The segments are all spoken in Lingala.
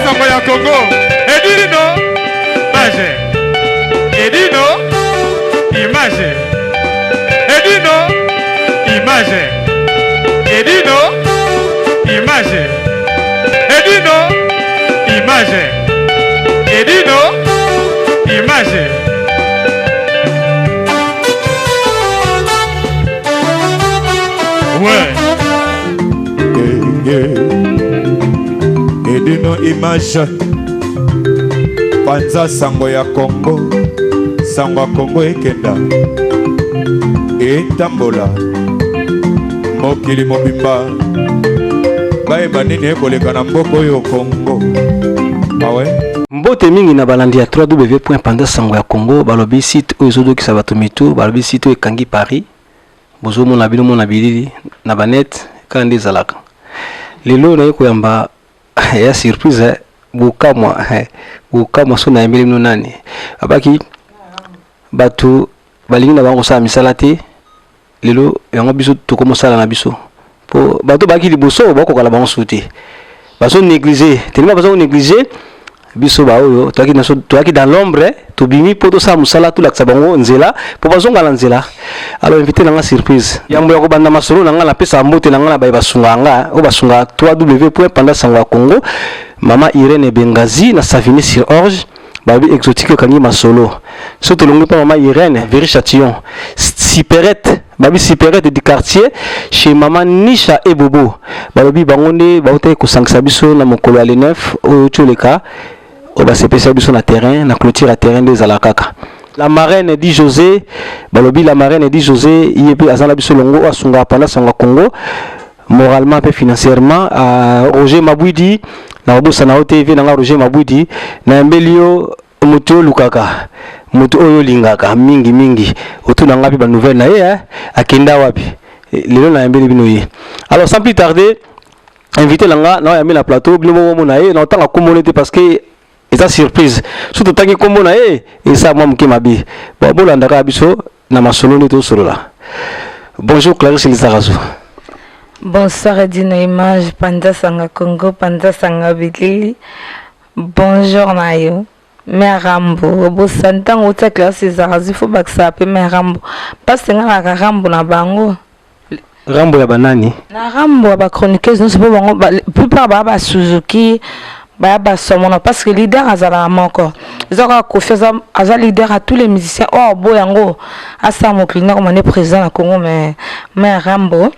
Sango ya Congo. Edino Image. Edino Image. Edino Image. Edino Image. Edino Image. Edino Image. Ouais. Edino Image. Panza sango ya Congo, sango ya Congo ekenda etambola mokili mobimba bayeba nini ekoleka na mboka oyo Congo. Awe. Mbote mingi na balandi ya www.panza sango ya Congo. Balobi site oyo ezodokisa bato mitu, balobi site oyo ekangi Paris. Bozomona bino mona bilili na banet kaka nde ezalaka. Lelo naye koyamba ya surprise, bokamwa bokamwa so nayembeli bino nani. Babaki bato balingi na bango kosala misala te. Lelo yango biso tokomosala na biso po bato baki liboso bakokala bango su te, bazo négliger tellement, bazo négliger biso. Baoyo toyaki dans l'ombre, tobimi mpo tosala mosala, tolakisa bango nzela mpo bazonga na nzela. Alors, invité na nga surprise, yambo ya kobanda masolo na nga, napesa mbote na nga na baye basungaka nga, oyo basungaka www.panza sango ya Congo: mama Irene Bengazi na Savigny sur Orge, babi exotique okangi masolo. So tolongi mpa mama Irene Veri Châtillon, Superette, babi Superette du quartier chez mama Nisha Ebobo. Balobi bango nde bautaki kosangisa biso na mokolo ya le 9 oyo tioleka, oyo basepesa biso na terrain, na clôture ya terrain nde ezala kaka. La marraine di José, balobi la marraine di José, ye mpe aza na biso longo, oyo asungaka Panza Sango ya Congo moralement mpe financièrement. Roger Mabwidi, na kobosana yo te, ve nanga Roger Mabwidi. Nayambeli yo moto oyo olukaka, moto oyo olingaka mingi mingi. Otuna nga mpe banouvelle na ye, eh? Akenda wapi? Lelo nayambeli bino ye. Alors, sans plus tarder, invité na nga naoyambi na plateau, bino moko mona ye. Na otanga kombo te parce que eza surprise. So totangi kombo na ye, eza mwa moke mabe. Bon, bolanda kaka biso na masolo nde tosolola. Bonjour Clarisse Lizarazu. Bonsoir Edino Image, Panza Sanga Congo, Panza Sanga Bilili. Bonjour na yo. Mère Rambo, obosani ntango outi classe ezalaka, fo bakisaka mpe mère Rambo. Mpasi nga kaka Rambo na bango. Rambo ya banani? Na Rambo ya bachroniqueuse nyonso, mpo bango plupart baya basuzuki, baya basomona, parce que leader azalaka moko, eza kaka Kofi. Aza leader à tous les musiciens oyo aboya yango, asala mokili ndako mane président na Congo. Mais mère Rambo,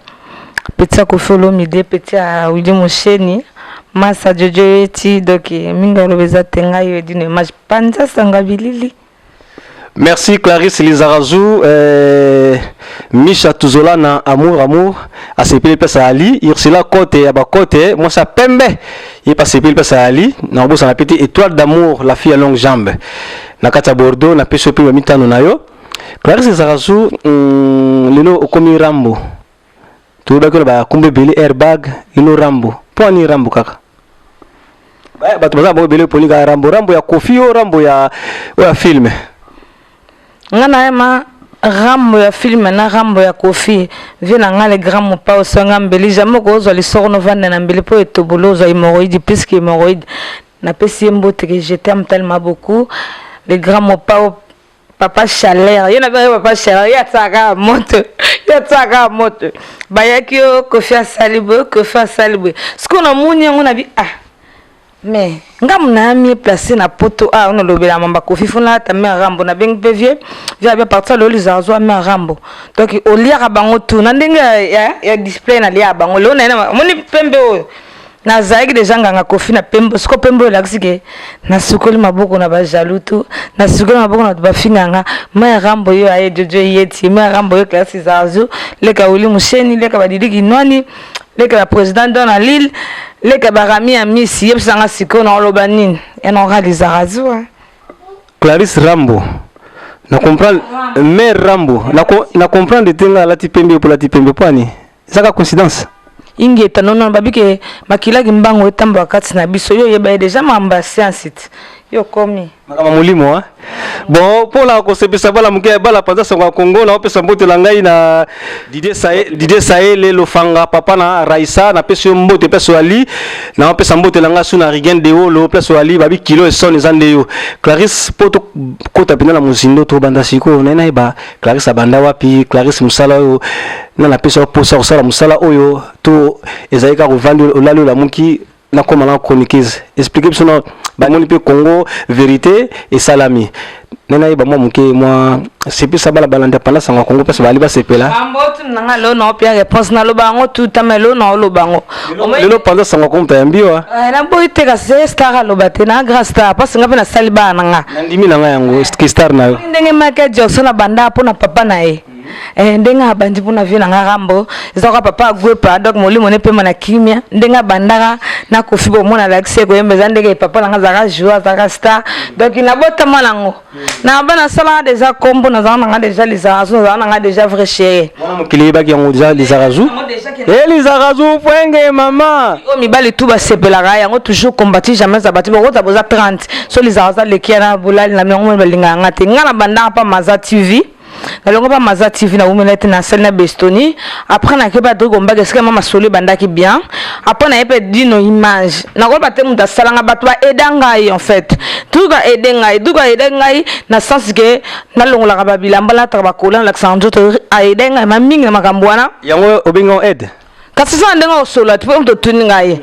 petit ya Kofi Olomide, petit ya Willi Mosheni, masa Jojo Eti. Donc mingi oloba eza te. Ngai oyo Edino Image, Panza Sanga Bilili. Merci Clarisse Lizarazu, Misha Tuzolana, Amour Amour, asepeli pesa Ali, Ursula Kote ya bakote, mwasi pembe, ye pa sepeli pesa Ali, na obosana pe te Étoile d'amour, la fille à longue jambe. Na kati ya Bordeaux, na peso pe ba mitano na yo. Clarisse Lizarazu, lelo okomi Rambo. Toyebaki na bakombo ebele, airbag, lelo Rambo. Mpo ani Rambo kaka? Bato baza bango ebele, oponi kaka Rambo. Rambo ya Kofi o Rambo ya oyo ya film? Nga nayema Rambo ya film na Rambo ya Kofi. Vie na nga, le grand mopa osonga mbeli, jamais okozwa lisoko novanda na mbeli mpo etobolo, ozwa hémorroïde plus que hémorroïde. Napesi ye mbote ke je t'aime tellement beaucoup, le grand Mopao, papa Chaleur. Ye na bengi papa Chaleur, ye atiaka moto, ye atiaka moto. Bayaki yo, Kofi asali boye, Kofi asali boye. Sikoyo namoni yango, nabi ah, mais ngamu na mieux placé na poto. Ah, ono lobela mamba Kofi, fo nalata mère Rambo. Nabengi mpe vie vie abia partir lelo lizaka zwa mère Rambo. Donc oliaka bango tu na ndenge ya display, naliaka bango. Lelo naye omoni pembe oyo, nazalaki deja nganga Kofi na pembe. Siko pembe oyo elakisi ke nasukoli maboko na bajaloux tu, nasukoli maboko na bato bafinganga. Mère Rambo yo aye Jojo Yeti, mère Rambo yo Classe Zarzu, leka Wili Musheni, leka badidi Kinwani, leka ba président don na Lille, leka barami ya misi. Yebisanga sikoyo na oloba nini ya na oka Lizarazu? Clarisse Rambo, na comprendre mère Rambo, na comprendre te. Nga alati pembe, mpo alati pembe mpo ani? Ezaka coïncidence? Ingeta nono, babike makilaki mbango etambola kati na biso. Yo oyeba ye deja makambo ya science te. Yo okomi. Makambo ya molimo hein. Bon, mpona kosepesa bana moke ya bala panza sango ya Congo, naopesa mbote na ngai na Didier Sae, Didier Saele Lofanga, papa na Raissa, napesi yo mbote place oali, naopesa mbote na ngai su na Rigen Deolo place oali, babi kilo eson eza nde yo. Clarisse, mpo tokota mpenza na mozindo, tobanda sikoyo, naye nayeba Clarisse abanda wapi, Clarisse mosala oyo na napesa yo mposa kosala mosala oyo to ezali kaka ovandi olali olamuki nakoma na chroniqueuse explique biso na bamoni mpe congo verité esalami nde nayeba mwa moke mwa sepesa bana balanda panda sango ya congo mpasi bali basepela mambotu na nga lelo naopia réponse naloba yango tuta me lelo naoloba yango lelo panza sango ya congo tayambi wa eh, naboyi te kasi ye star aloba te na grand star mpasi nga mpe nasali bana na nga nandimi na nga yango star na yo ndenge Michael Jackson abanda mpo na papa na ye Eh, ndenge abandi mpona vie na nga rambo eza kaka papa agwepa donc molimo ne pema na kimia ndenge abandaka na kofi bomona alakisi ye koyemba eza ndenge papa na nga azalaka joueur azalaka star donc nabotama nango na ba nasalaka deja kombo nazalaka na nga deja lizarazu nazalaka na nga deja vrai chérie mwana mokili eyebaki yango deja lizarazu e lizarazu pwenge mama oyo mibali tu basepelaka yango toujours combati jamais abati bokota boza 30 so lizarazu aleki ya na bolali na yango balingaka nga te nga na bandaka mpa maza tv Nalongwa pa Maza TV na wumela te na sali na Bestoni après na kepa Drigo Mbaka esika mama solo ebandaki bien après na yepe Dino image nakoloba te moto asala nga bato ba aida ngai en fait Drigo a aide ngai Drigo a aide ngai na sens que nalongolaka ba bilamba nalataka ba kola nalakisaka nzoto a aide ngai ma mingi na makambo wana yango obengi yango aide kasi eza na ndenge osolola te mpo moto otuni ngai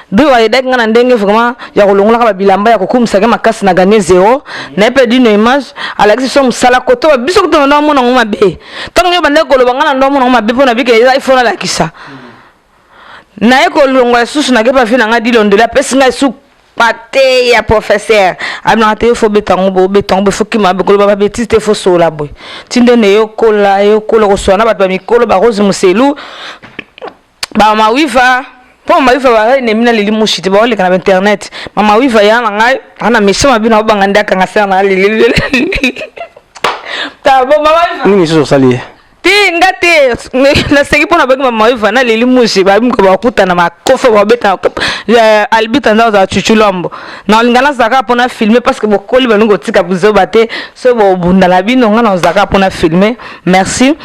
donc ayedaki ngai na ndenge vraiment ya kolongolaka babilamba ya kokumisaka makasi na ganye zero na ye mpe dino image alakisi biso mosala koto biso kutu na ndo amona yango mabe ntango yo bandaki koloba ngai na ndo amona yango mabe mpo na bike eza ifo nalakisa naye kolongola lisusu nake pavi na ngai dilondoli apesi ngai lisusu Mateya ya professeur abinaka te fo beta yango boye obeta yango boye fo kima boye koloba ba betise te fo solola boye ti nde na eyokola eyokola kosola na bato ba mikolo ba Rose Muselu ba mama Wiva mpo mama Wiva ba ennemi na Lili Mushi te baoleka na ba internet mama Wiva ya na ngai ana mission mabi na obanga nde akanga sere na Lili ta bo mama Wiva nini lisusu osali ye Te nga te naseki mpo na baki mama Eva na leli mushi babi bakutana makofa babeta eh, albita nza ozala chuchu lombo na olinga nazala kaka mpo na filme parce que bokoli balingi kotika buzoba te so bobunda na bino nga na ozala kaka mpo na filme merci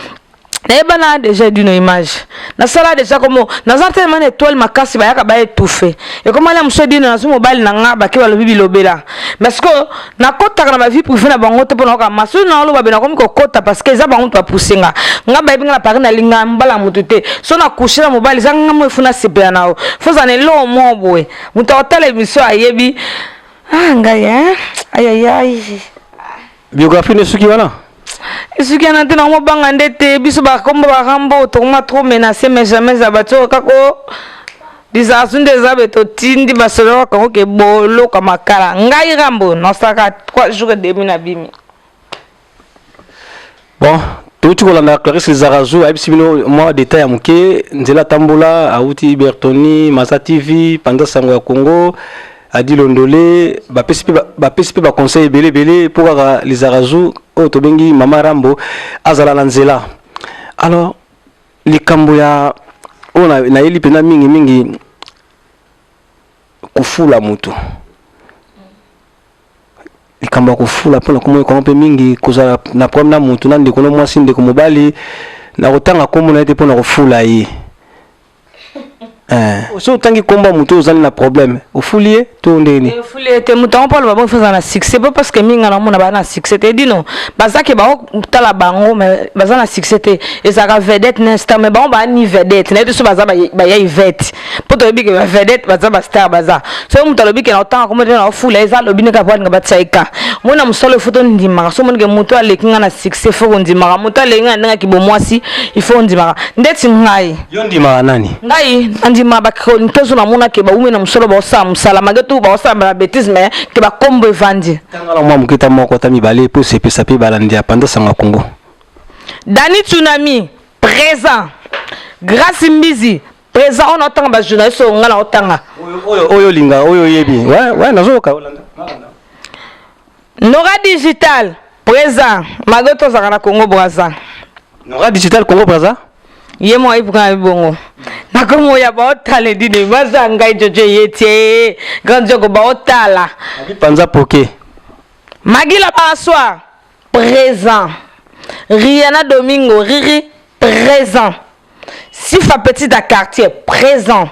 nayebana deja dino image nasala deja komo naza telema na etoile makasi bayaka ba étouffe ekoma na mosu dino nazwi mobali na nga bake balobi bilobela mais sikoyo nakotaka na ba vie privée na bango te mpo nayoka masolo na oloba be nakomi kokota parce que eza bango moto bapuse nga nga bayebi nga na paris nalinga mbala moto te so na couche na mobali eza nga mo efo nasepela na yo fo ozala na eloko moko boye moto akotala émission ayebi ah ngai hein ayayay biographie nde soki wana esuki wana te nango mobanga nde te biso bakombo barambo tokoma trop menace mais jamais eza bato oyo kaka o lizasu nde eza be totindi basolo bakango ke boloka makala ngai rambo nasalaka 3 jours et demi na bimi bon touti kolanda clarisse lizarazu ayebisi bino mwa detail ya moke nzela atambola awuti bertoni maza tv panza sango ya congo Adi Londole bapesi pe bapesi pe ba conseil ebele ebele po kaka Lizarazu oyo tobengi mama Rambo azala na nzela. Alors likambo ya oyo nayeli mpenza mingi mingi kofula moto likambo ya kofula mpo na komona mpe mingi kozala na problème na moto na ndeko no mwasi ndeko mobali na kotanga nkombo na ye te mpo na kofula ye Eh. Soki otangi kombo ya moto ozali na problème ofuli ye to ndenge nini? Ofuli ye te moto yango mpo aloba bongo faut ozala na succès po parce que mingi nga naomona baza na succès te dino baza ke baotala bango mais baza na succès te ezalaka vedette na star mais bango baa ni vedette nayebi te so baza baya ivete mpo toyebi ke ba vedette baza ba star baza soki moto alobi ke na otanga kombo te na ofula eza alobi nde kaka po alinga batia ye ka omoni na mosala il faut tondimaka so omoni ke moto aleki nga na succès faut kondimaka moto aleki nga na ndenge ya kibomwasi il faut ondimaka ndeti ngai Yo ndimaka nani? Ngai nandima ba chroniqueurs na mona ke bawumi na mosolo baosala mosala malgré tout baosala ba bêtise mais ke bakombo evandi. Tanga na mwa moke ta moko ta mibale mpo osepesa mpe balandi ya Panza Sango ya Congo. Dany Tsunami présent, Grace Mbizi présent oyo naotanga ba journaliste oyo ngai naotanga. Oyo oyo olinga oyo oyebi. Ouais ouais nazoyoka olanda. Nora Digital présent malgré tozalaka na Congo Brazza. Nora Digital Congo Brazza? Ye moko ayebi pourquoi nayebi bongo. Nakomoya baotala edine baza ngai jojo ye tie grand jogo baotala. Panza poke. Magila bonsoir. Présent. Rihanna Domingo Riri présent. Sifa petit à quartier présent.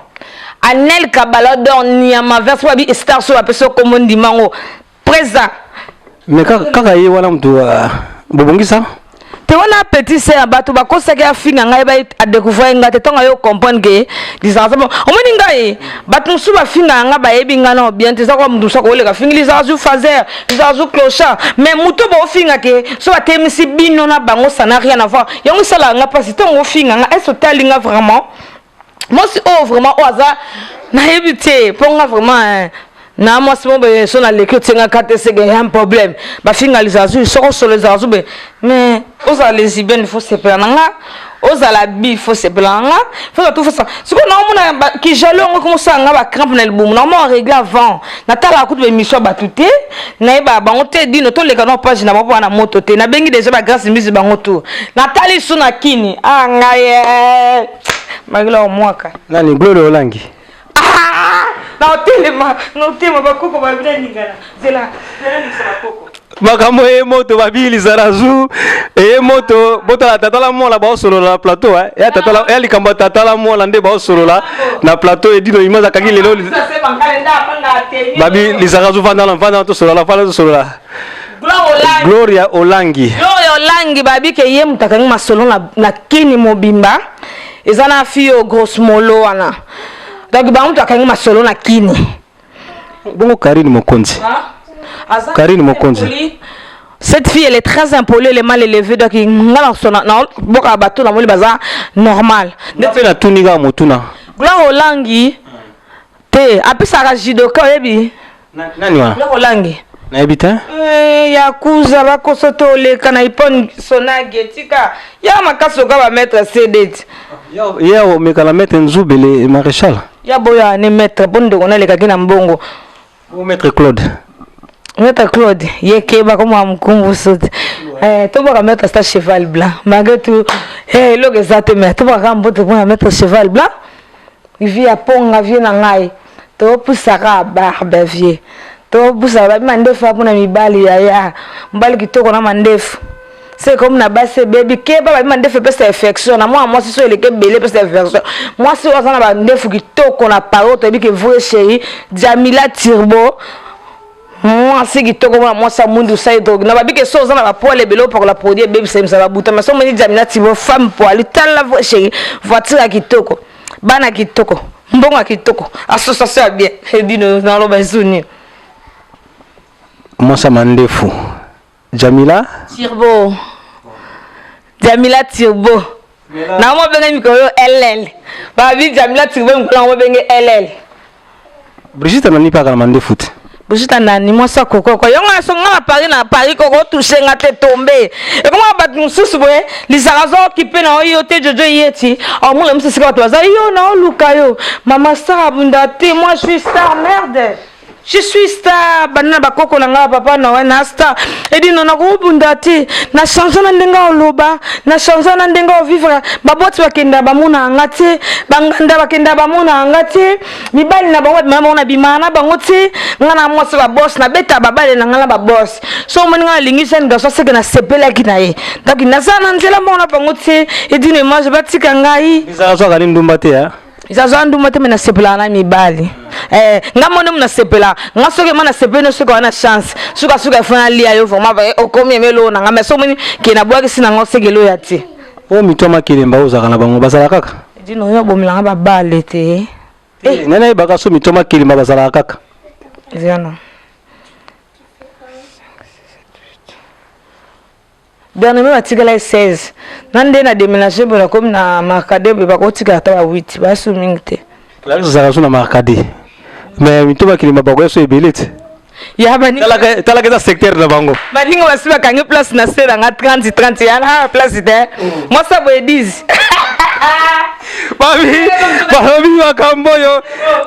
Anel Kabalador Niama verse wabi star so apesa kombo ndimango présent. Mais kaka ye wana mutu bobongisa te wana petit sœur, bato bakosaki afinga ngai, ba adécouvrir ngai te. Ntongo yo comprendre ke lisaka omoni ngai, bato mosusu bafingaka nga, bayebi ngai na bien te. Eza kwa motu mosusu akoleka fingi lisaka zu faser, lisaka zu clochard, mais moto boofinga ke so batemisi bino na bango, ça n'a rien à voir. Yango esalaka nga mpasi. Ntongo ofinga nga, est otali nga vraiment mwasi oyo vraiment oyo aza nayebi te mpo nga vraiment na mwasi mo boye so naleki otiengaka te, seke ya un problème. Bafinga lizala zu soko solo ezala zu boye, mais ozala lesbienne, faut sepela na nga, ozala bi, faut sepela na nga, faut tout ça. Sikoyo naomona kijalo yango komosala nga bacrampe na libumu. Naomona règle avant, natalaka kutu baémission ya bato te, nayeba bango te. Dino toleka na page na bango wana moto te. Nabengi déjà bagrâce mbisi bango tu, natali su na kini a ngai magila omwaka. Nani? Gloria Olangi? Na otelema, na otema bakoko babina ningana zela zela ningisa bakoko. Makambo eye moto babilisa zu eye moto botala tatala mwana baosolola na plateau ya tatala ya likambo ya tatala mwana nde baosolola na plateau. Edino image akangi lelo babi lisaka zu vanda na vanda tosolola, vanda tosolola. Gloria Olangi. Gloria Olangi, babi ke ye moto akangi masolo na kini mobimba, eza na fille oyo grosse molo wana. Donc bango moto akangi masolo na kini. Bongo Karine Mokonzi? Karine Mokonzi. Cette fille, elle est très impolie, elle est mal élevée. Donc nga na na boka bato na moli baza normal. Mpe natuni kaka motuna. Gloire Olangi te, apesaka judoka, oyebi? Nani wana? Gloire Olangi. Nayebi te. Ya kuza bakoso te, oleka na ipone sonage tika ya makasi oka bamaître cd ti. Ye omeka na maître Nzubele maréchal. Ya boyo ane maître mpo ndeko nalekaki na mbongo. O maître Claude. Maître Claude ye keba komwa mokumbusu te. Tobwaka maître sta cheval blanc malgré tout, eloko eza te, mais tobwaka mbote mpona maître cheval blanc vie ya ponga vie na ngai. Topusaka barbe vie, topusaka babi mandefu mpona mibali yaya mobali kitoko na mandefu. C'est comme na basi ebebi, keba, babi mandefu epesa infection na mwana mwasi. So eleki ebele epesa infection. Mwasi oyo aza na bandefu kitoko na paro, toyebi ke vrai chéri Jamila Turbo, mwasi kitoko mwana mwasi ya mwindu osali drogue na babi ke so oza na bapoils ebele, opakola produit ebebisa yebisa babuta. Mais so omoni Jamila Turbo, femme poilue, tala vrai chéri, voiture ya kitoko, bana kitoko, mbongo ya kitoko, association ya bien, ebino naloba esu nini? Mwasi ya mandefu Jamila. Turbo, Jamila Turbo nango benge mikolo ll babi Jamila Turbo, mikolo yango benge ll. Brigitte nani mpe akala mandefu te? Brigitte nani? Mwasi ya kokoko yango na so nga na Paris, na Paris koko otouche nga te, tombe ekoma bato mosusu boye. Lisaka aza okipe na oyo te, jojo ye ti omona mosusu esika bato baza yo na oluka yo mama star abunda te. Moi, je suis star, merde, je suis star. Banda na bakoko na ngai, papa Noel na star edino. Nakobunda te, na change na ndenge oloba, na change na ndenge ovivre. Baboti bakenda bamona nga te, banganda bakenda bamona nga te, mibali na bango babima bango na bimaka na bango te. Nga na mwasi babos, nabeta babale na nga na babos. So omoni nga nalingi jeune garçon, seke nasepelaki na ye. Donc naza na nzela moko na bango te. Edino image batika ngai. Ezaka so akali ndumba te? Ezazwa ndumba te, me nasepelaka na mibali. Nga mo nde mo nasepela nga soki ma nasepeli no, soki wana chance sukasuka efo nalia yo vraiment okomi eme eloko na nga. Mais soki omoni ke nabwakisi na nga, oseke elo ya te. Oyo mito ya makelemba oyo ozalaka na bango, bazala kaka? Dino oyo abomelanga babale te. Nani ayebaka so mito ya makelemba bazalaka kaka? Ezana dernièrement batikala ye 16 na nde na déménage boye, nakomi na markade boye, bakotikala ata ba 8, basu mingi te. Clarisse ozalaka so na markade, mais mito makelemba bakoya so ebele te. Ya baninga. Talaka eza secteur na bango. Baninga basi bakangi place na se nanga 30 30 ya na place te, mwasa boye 10. Babi balobi makambo oyo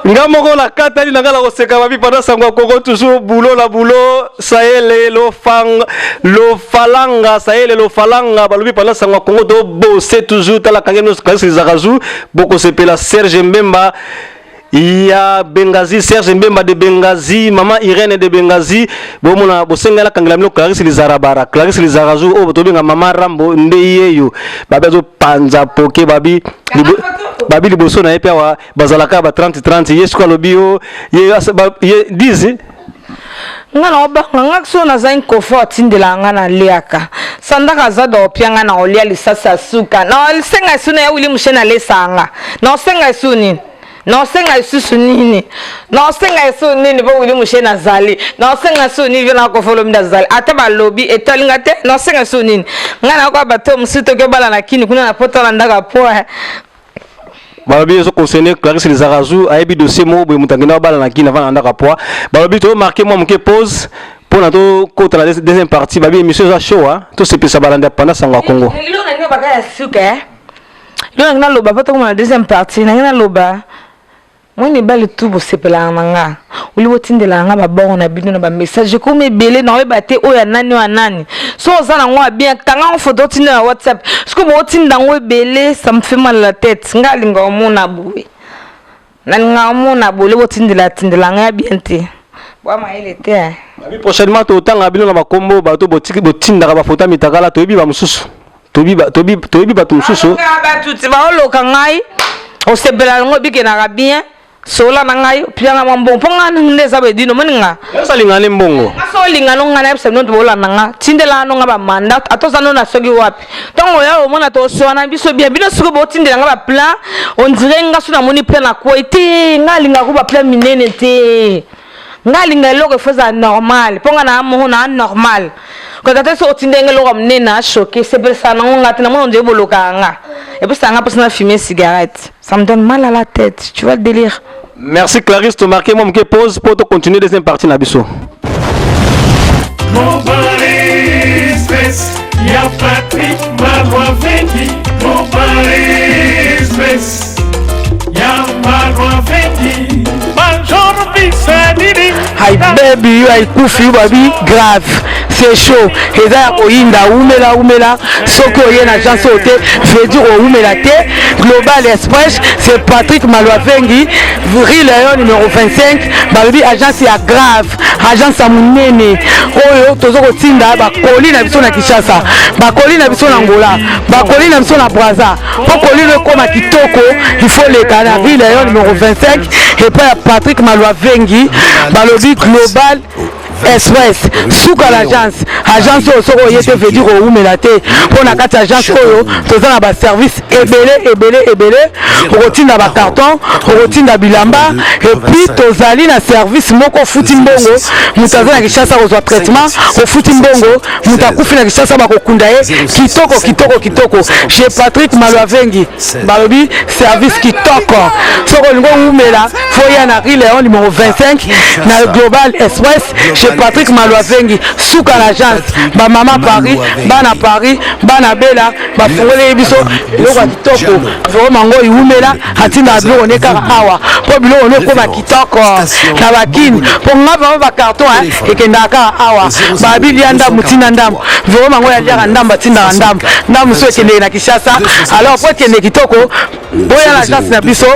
nga moko nakatani na nga na koseka. Babi pendant sango ya Kongo, toujours boulot na boulot. Sayele lofang lofalanga, sayele lofalanga. Balobi pendant sango ya Kongo tobose toujours. Tala kange nyonso kanisi Lizarazu, bokosepela. Serge Mbemba ya Bengazi, Serge Mbemba de Bengazi, mama Irene de Bengazi, bomona bosengela kangela bino Clarisse Lizarabara, Clarisse Lizarazu oyo tobenga mama Rambo nde yeyo. Babi azopanza poke, babi babi liboso na ye mpe awa bazalaka ba 30 30. Ye soki alobi yo ye ye 10. Nga na obanga nga so nazali Kofi atindela nga naliaka sandaka aza da opia nga na olia lisasi ya suka na osenga esu na ya Wili Mushe nalesa nga na osenga esu nini, na osenga lisusu nini, na osenga esu nini mpo Wili Mushe nazali na osenga esu nini vio na Kofi olobi nazali ata balobi etalinga te, na osenga esu nini ngai nakoka bato mosusu toki obala na kini kuna na poto na ndako po. Balobi ezo concerne Clarisse Lizarazu, ayebi dossier moko boye, moto akenda babala na kini avant na ndako ya poids. Balobi tomarke mwa moke pause mpona tokota na deuxième partie. Babi émission eza show, tosepelisa balandi ya panda sango ya Congo. Eloko na ngai baka ya suka, eloko na ngai naloba mpo tokoma na deuxième partie, na ngai naloba moi mibali tu bosepelaka na nga, oli botindelaka nga babongo na bino na bamessage ekomi ebele, naoyeba te oyo ya nani, oyo ya nani. So oza nango ya bien, kanga ngo photo, otinda na WhatsApp. Soki bootinda yango ebele, ça me fait mal à la tête. Nga alinga omona boye, nalinga omona boye, botindela tindela nga ya bien te, bwa mayele te. Babi prochainement totanga bino na bakombo bato botindaka bafoto ya mitakala. Toyebi bamosusu, toyebi bato mosusu. Bato ti baoloka ngai osepela yango, obikenaka bien sola na ngai, opianga mwa mbongo mpo ngai nde eza bedino omoni nga. Osalinga nde mbongo. Nga so olinga no ngai nayebisa bino bolanda nga, tindela no nga bamanda ata oza no na soki wapi. Ntango oya omona toswana biso bien. Bino soki botindela nga baplan, on dirait nga so namoni plan na kwei te. Nga alingaka baplan minene te, nga alinga eloko efo ezala normal mpo nga naa moko naa normal. Kaka te so otindenge eloko ya monene na choqué, sepelisa nango nga te. Namona ondire bolokaka nga, epesaka nga mposa na fumer cigarette, ça me donne mal à la tête, tu vois le délire. Merci Clarisse, tomarke mwa moke pause mpo tocontinue deuxième partie na biso. Express, ya Patrick Malwavengi. Mobile Express, ya Malwavengi. Bonjour, Bisanini. Hi baby, yo aikufi yo babi grave, c'est chaud, eza ya koyinda. Umela umela, soki oye na agence oyo te, veut dire oumela te. Global Express, c'est Patrick Malwavengi, rue Léon numéro 25. Balobi agence ya grave, agence ya monene oyo toza kotinda bakoli na biso na Kinshasa, bakoli na biso na Angola, bakoli na biso na Braza. Mpo kolino ekóma kitoko, il faut leka na rue Léon numéro 25 epai ya Patrick Malwavengi. Balobi Global Express, suka l'agence. Agence oyo soki oye te, veut dire owumela te, mpo na kati ya agence oyo toza na baservice ebele ebele ebele. Okotinda bacarton, okotinda bilamba, et puis tozali na service moko ofuti mbongo, moto aza na Kinshasa kozwa traitement. Ofuti mbongo, moto akufi na Kinshasa bakokunda ye kitoko kitoko kitoko chez Patrick Malwavengi. Balobi service kitoko. Soki olingi owumela, faut ya na rue Léon numéro 25 na Global Express chez Patrick Malwavengi, suka na agence. Bamama Paris, bana Paris, bana Bela, bafungoleli biso biloko ya kitoko vraiment. Ngo iwumela, atindaka biloko ne kaka awa mpo biloko ne ekoma kitoko na bakini. Mpo nga vraiment bacarton ekendaka kaka awa. Babi lia ndambu, ntina ndambu, vraiment ngo yaliaka ndambu, atindaka ndambu ndambu so ekendeke na Kinshasa. Alors po ekende kitoko, boya na agence na biso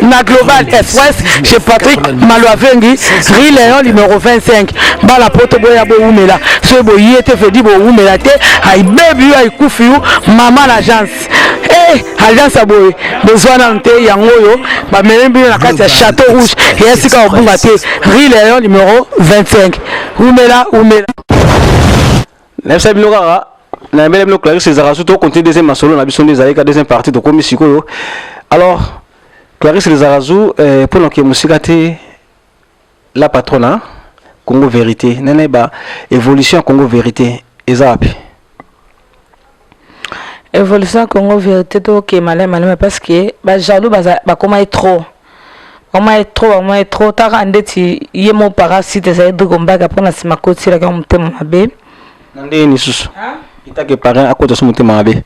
na Global Express chez Patrick Malwavengi, rue Léon numéro 25. Bala poto, boya bowumela. Soki boye te, vedi bowumela te. Ayibebi yo ayikufi yo mama na agence. Agence ya boye bozwa nanu te. Yango oyo bamemi bino na kati ya Château Rouge, eya sika kobunga te, rue Léon numéro 25. Umela umela. Nayebisa bino kaka, nayembela bino Clarisse ezalaka so. Tocontinue deuxième masolo na biso nde ezalaki ka deuxième partie. Tokomi sikoyo. Alors Clarisse Lizarazu, mpona okee mosika te, la patronne Congo Vérité, nene ba évolution ya Congo Vérité eza wapi? Évolution ya Congo Vérité, tokee maleme maleme parce que bajaloux bakoma ye trop, bakoma ye trop, bakoma ye trop. Taka ndeti ye mo parasite ezali Drigo Mbaka mpona nsima kotielaka motema mabe. Na ndenge lisusu etake parrain akota so motema mabe?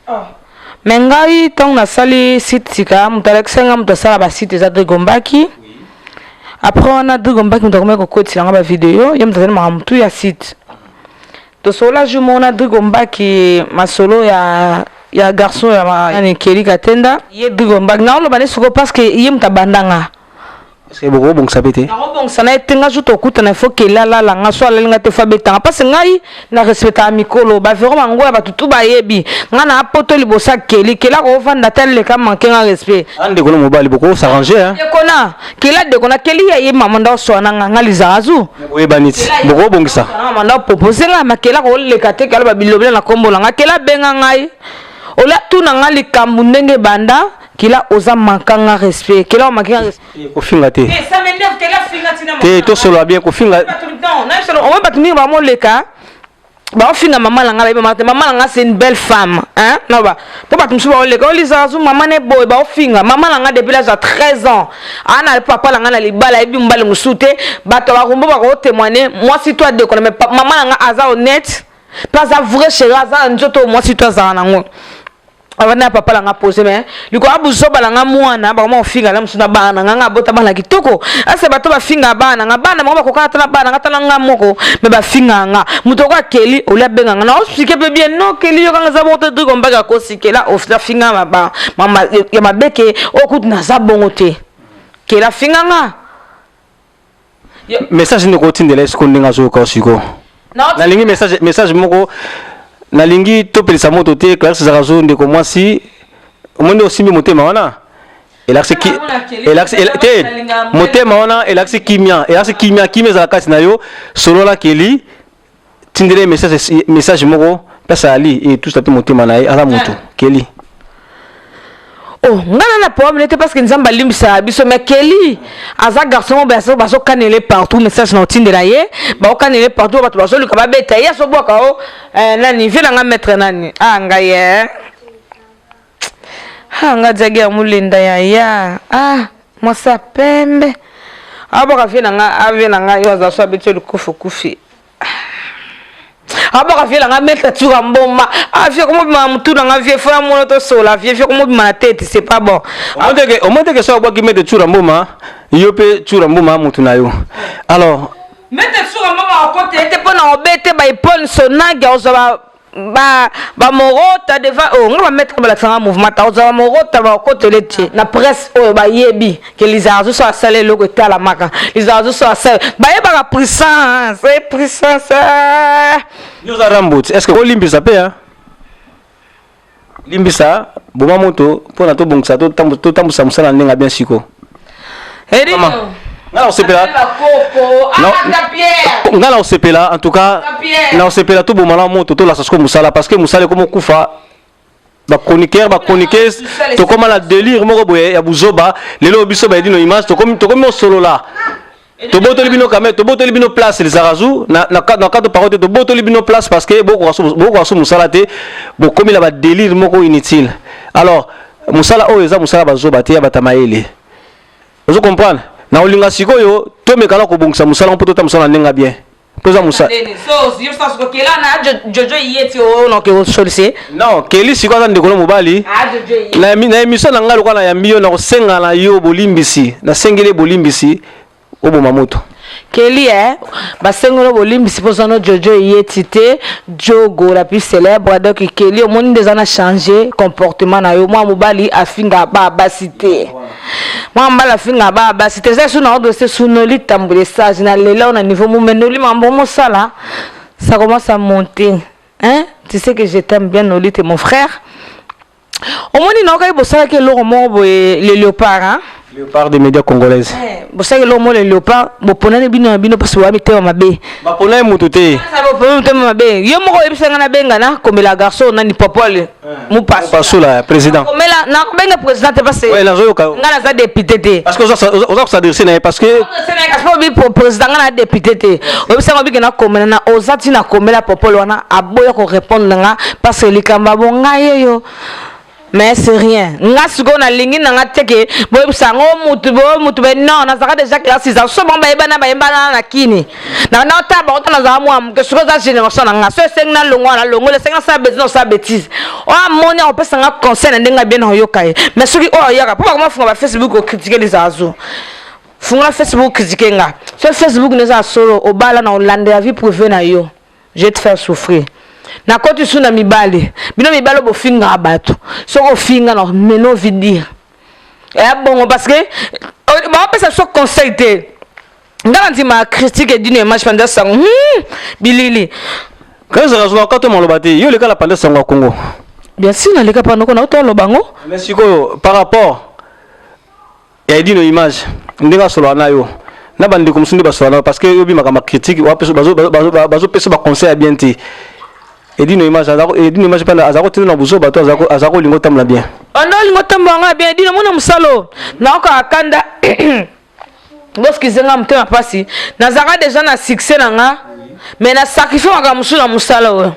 Mais ngai ntango nasali site sika, moto alakisa nga moto asala basite eza Drigombaki. Après wana, Drigombaki moto akomaki kokotisa nga bavideo, ye moto azali makambo tu ya site. Tosolola jour moko na Drigombaki, masolo ya garçon ya nani, Keli Katenda. Ye Drigombaki naoloba ne sikoyo parce que ye moto abandanga. Est-ce que bokobongisa mpe te? Nakobongisa na ye te. Nga jour tokutana, il faut Keli alala nga. So alali nga te, faut abetanga, parce ngai na respectaka mikolo. Bavero bango ya bato tu bayebi nga na apoto liboso ya Keli. Keli akovanda te, aleka manke nga respect. Ah, ndeko na mobali, bokosarrange, hein? Dekona Keli, adekona Keli ya ye mama nda oswana nga, nga Lizarazu. Boyebani ti bokobongisa. Mama nda propose nga ma Keli akoleka te. Kala babilobela na kombo na nga. Keli abenga ngai olia tuna nga likambo ndenge ebanda. Kila oza manka nga respect, Kela omaki nga respect. Kofinga te. Eh, ça m'énerve. Kela finga tina. Te, tosolola bien, kofinga. Non, omoi bato mingi bamoleka, baofinga mama na nga, bayebi mama te. Mama na nga, c'est une belle femme, hein. No ba mpo bato mosusu baoleka olizaka zu mama ne boye, baofinga mama na nga depuis l'âge ya 13 ans. Aa na papa na nga na libala, ayebi mobali mosusu te. Bato ya barumbo bakotémoigne. Mwasi to adekona, mais mama na nga aza honnête mpe aza vrai chéri, aza na nzoto oyo mwasi to azala nango. Avanda na papa na nga pose, mais likolo ya buzoba na nga mwana, bakoma kofinga na mosusu na bana na nga. Nga abota bana kitoko, ase bato bafinga bana na nga, bana bango bakokaka ata na bana na nga, tala nga moko, mais bafinga nga. Moto oko akeli oli abenga nga na oexplique mpe bien. Non, Keli yokanga eza bongo te. Drigo mbaki akosikela afinga ya mabeke oyo kutu naza bongo te. Keli afinga nga. Message nini okotindela ye sikoyo ndenge azoyoka yo sikoyo? Nalingi message moko, nalingi topelisa moto te. Clarisse Zarazu, ndeko mwasi, omoni osimbi motema wana, elakisi te motema wana elakisi kimia, elakisi kimia. Kimia ezala kati na yo. Solola Keli, tindela ye message moko mpesa ali etusa mpe motema na ye. Aza moto, Keli. Oh, nga na problème te, parce que Nzambe alimbisaka biso. Mais Keli aza garçon moko bazokanela partout. Message na otindela ye, baokanela partout, bato bazoluka babeta ye, azobwaka o nani vie na nga, maître nani. Ah, ngai ye, ah, nga diagi ya molenda ya ya, ah, mwasi ya pembe abwaka vie na nga, avie na nga yo aza so abeti yo likofi, okufi. Abwaka vie na nga, maître Tuka Mboma. Ah, vie komobima na mutu na nga, vie fo ya mono tosola vie, vie komobima na tete, c'est pas bon. Omoni teke so abwaki maître Tsura Mboma, yo mpe Tsura Mboma mutu na yo alors. Maître Tsura Mboma akote ete mpo na obete baepole sonage, ozwa bamorota devant oyo nga bamaître balakisanga mouvement ta, ozwa bamorota bakotele te na presse oyo bayebi ke Lizarazu so asala eloko etalamaka. Lizarazu so asala, bayebaka puissance e puissance. Yo oza Rambo ti, est ce que olimbisa mpe, hein? Limbisa, boma moto mpona tobongisa, totambusa mosala na ndenge ya bien siko. Nga na kosepela, nga na kosepela, en tout cas na kosepela. Toboma na moto, tolasa siko mosala, parce que mosala ekoma okufa. Bachroniqueur, bachroniqueuse, tokóma na délire moko boye ya buzoba. Lelo biso bayedi no image, tokomi osolola. Tobotoli bino quand même, tobotoli bino place. Lizarazu na cadre parole te, tobotoli bino place parce que bokoka so mosala te, bokomi na badélire moko inutile. Alors mosala oyo eza mosala bazoba te, ya bato ya mayele. Ozo comprendre? Na olinga sikoyo tomekana kobongisa mosala mpo tota mosala na ndenge ya bien, mpo eza mosala. Jojo yeti oyo noke osolise. Non, Keli sikoyo aza ndeko na mobali na émission na ngai. Lokola nayambi yo, na kosenga na yo bolimbisi, nasengeli bolimbisi, oboma moto. Keli e basengeli bolimbisi mpo zano Jojo eyeti te, Jogo la plus célèbre. Donc Keli, omoni nde eza na change comportement na yo. Mwa mobali afinga ba basi te, mwa mobali afinga ba basi te. Eza su na ordre se sunoli tambole sage na lela na niveau momenoli mambo mosala, ça commence à monter, hein. Tu sais que je t'aime bien, Noli, t'es mon frère. Omoni naokaki bosalaki eloko moko boye, le léopard, hein? Léopard des médias congolaises. Bosalaki eloko moko, le léopard. Boponani bino na bino mpasi boya mitema mabe. Bapona ye motu te. Bopona mitema mabe. Yo moko oyebisa ngai nabenga na komela garçon nani, Popole Mupasula, président. Komela nakobenga président te parce Ouais, nazoyoka yo. ngai naza député te. Parce que oza kosadresse na ye parce que obi président, ngai na député te. Oyebisanga obike nakomela na oza ntina komela Popole wana, aboya korépondre na nga parce que likambo ya bongai oyo. Mais c'est rien. Nga sikoyo nalingi na nga te ke boyebisa yango mutu bo mutu be non, nazalaka déjà classe eza so bango bayebana bayembana na kini na na otala bango to nazalaka mwa moke. Sikoyo eza génération na nga, so esengi nalongwa nalongola, esengi nasala bêtise, nasala bêtise. Oyo amoni akopesa nga conseil na ndenge ya bien, nakoyoka ye. Mais soki oyo ayaka mpo bakoma funga ba Facebook ocritiquer Lizazo, fungola Facebook, critiquer nga, so Facebook nde eza ya solo, obala na olandela vie privée na yo, je vais te faire souffrir. Nakoti su na mibale. Bino mibale bofingaka bato, soki ofinga na meno vidire eya bongo, parce que baopesa biso conseil te. Nga na ndima critique edino image panda sango, bilili. Kazaka zwaka to maloba te, yo oleka na panda sango ya Congo? Bien sûr, naleka pa noko nauta oloba ngo. Mais sikoyo, par rapport ya Edino Image, ndenge asolaka na yo na bandeko mosusu nde basolaka na yo, parce que yo obimaka macritique, bazopesa baconseil ya bien te. Edino Image, Edino Image mpe aza kotinda na buzo bato, aza kolinga otambola bien. Ondo olinga otambola nga bien. Edino mona mosalo naokaka kanda, boskize nga motema mpasi. Nazalaka déjà na succès na nga, mais na sacrifie makambo mosusu na mosala oyo.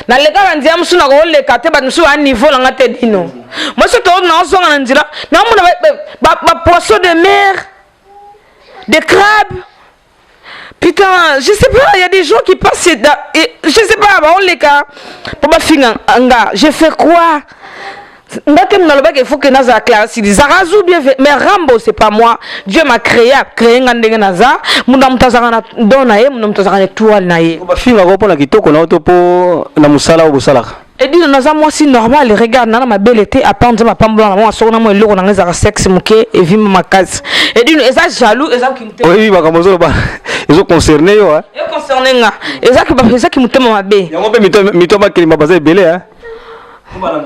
Nalekaka nzela mosusu, nakoleka te, bato mosusu baa niveau na nga te. Dino moso to naozonga na nzela, naomona bapoisson de mer, des crabes. Putain, je sais pas, il y a des gens qui passent, et, je sais pas, baoleka po bafinga nga. Je fais quoi? Nga te nalobaki, il faut que nazala Clarisse Zarazu bien, mais Rambo, c'est pas moi. Dieu m'a créé, a créé nga ndenge naza. Muna moto azalaka na don na ye, muna moto azalaka na étoile na ye. Bafingaka mpona kitoko na yo to mpo na mosala oyo bosalaka? Edino, naza mwasi normal. Regarde, nana mabele te, apart Nzambe apambola na mwa soko na mwa eloko nanga ezalaka sexe moke evimba makasi. Edino, eza jaloux, eza Oyebi makambo ozoloba ezoconcerne yo. Econcerne nga, ezaki motema mabe. Yango mpe mito makelima baza ebele.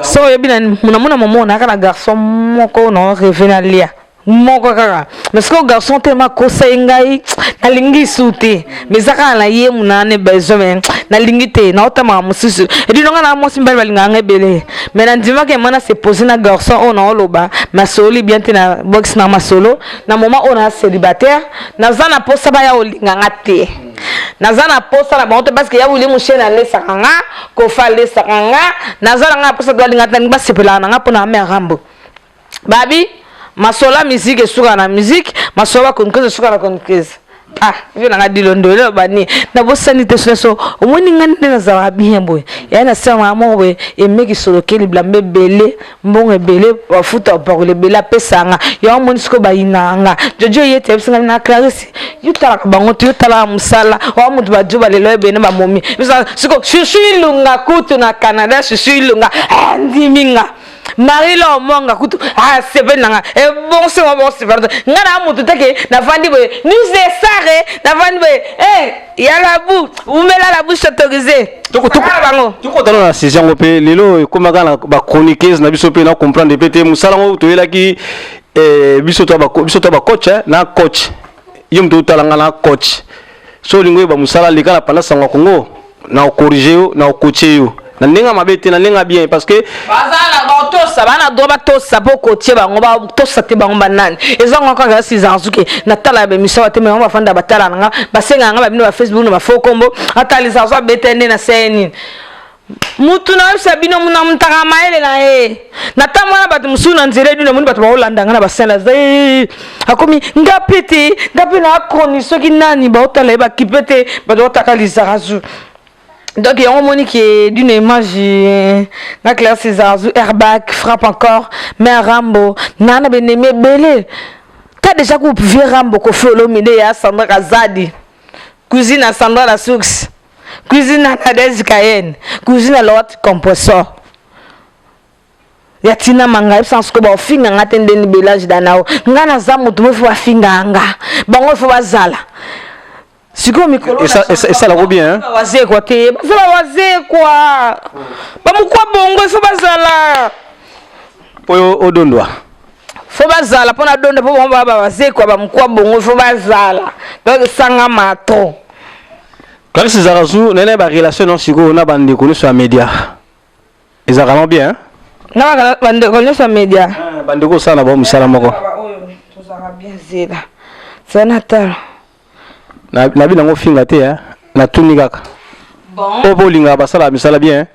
So oyebi, namona momo nayaka na garçon moko na rêve na lia moko kaka, mais sikoyo garçon te makosa ye ngai nalingi su te, mais eza kaka na ye munane besoin, mais nalingi te, naotamaka mosusu. Edino, nga na mwasi, mibali balingaka nga ebele, mais nandimaki emwana se pose na garçon oyo naoloba masolo bien te na box na masolo. Na moment oyo na célibataire, naza na posa baya kolinga nga te, naza na posa na bango te, parce que ya wili moshene alesaka nga, Kofa alesaka nga, naza na nga na posa to balinga te, nalingi basepelaka na nga mpo na ame ya Rambo. Babi masolo ya musique esukaka na musique, masolo ya chroniqueuse esukaka na chroniqueuse. Ah, vieux nanga Dilondo, eloko bani nabosani te. So omoni ngai nde nazalaka bien boye, yaya na sere nanga moko boye emeki solokeli bilamba ebele, mbongo ebele, bafuta bapakola ebele, apesanga yango. Omoni sikoyo bayinaka nga. Jojo ye te ayebisi ngai na Clarisse, yo talaka bango te, yo talaka mosala oa moto bajo balelo ebene bamomi. Siko Chuchu Ilunga kutu na Canada, Chuchu Ilunga andimi nga, Marie la omonga kutu asepeli na nga, ebonsi ngo bonsi. Pardon, nga na motu teke navandi boye news de sare, navandi boye ya labu umela la bouche autorisée bango. Tokotana na sujet yango mpe lelo ekomaka na bachroniqueuse na biso mpe na comprendre mpe te mosala yango toyelaki biso to bacoach na coach. Yo moto otala nga na coach, so olingi oyeba mosala, leka na panda sango ya Kongo, na ocorriger yo, na ocoacher yo na ndenge mabe te, na ndenge bien, parce que Bazala batosa, bana droit batosa mpo kotie bango batosa te. Bango banani? Eza ngo kaka sizanzuke natala ya baémission bate, bango bafanda batala na nga, basengaka nga babino bafacebook na bafaux kombo. Ata Lizazo abeta nde na seye nini, mutu nayebisa bino muna mutaka mayele na ye. Natambola na bato mosusu na nzela, edu namoni bato baolanda nga na basene, aza akomi nga mpe te, nga mpe na akroni soki nani baotala ye bakipe te, bato baotaka Lizarazu. Donc yango omoni ke d'une image nga Claire César airbag frappe encore, mais Rambo nana benemi ebele ta déjà ku vieux Rambo Kofi Olomide ya Sandra Kazadi, cuisine à Sandra la Source, cuisine à Nadège Cayenne, cuisine à Laurent Compressor ya Tina Manga. Yebisa sikoyo baofinga nga te ndeni belage danao. Nga naza motu mo, ifo bafinga nga bango, ifo bazala sikoyo mikolo. Esalako bien. Wazekwa te, bazala wazekwa bamokwa bongo, ifo bazala. Mpo oyo odondwa. Fo bazala mpo na donda, mpo bango baa bazekwa bamokwa bongo, ifo bazala. Donc esanga matro. Clarisse Zarazu, nene barelation no sikoyo na bandeko nyonso ya média ezalaka no bien? Na bandeko nyonso ya média? Bandeko osala na bango mosala moko. Oyo tozalaka bien, zela zela na tala. Nabi nango finga te, natuni kaka oyo mpo olingaka basala misala bien.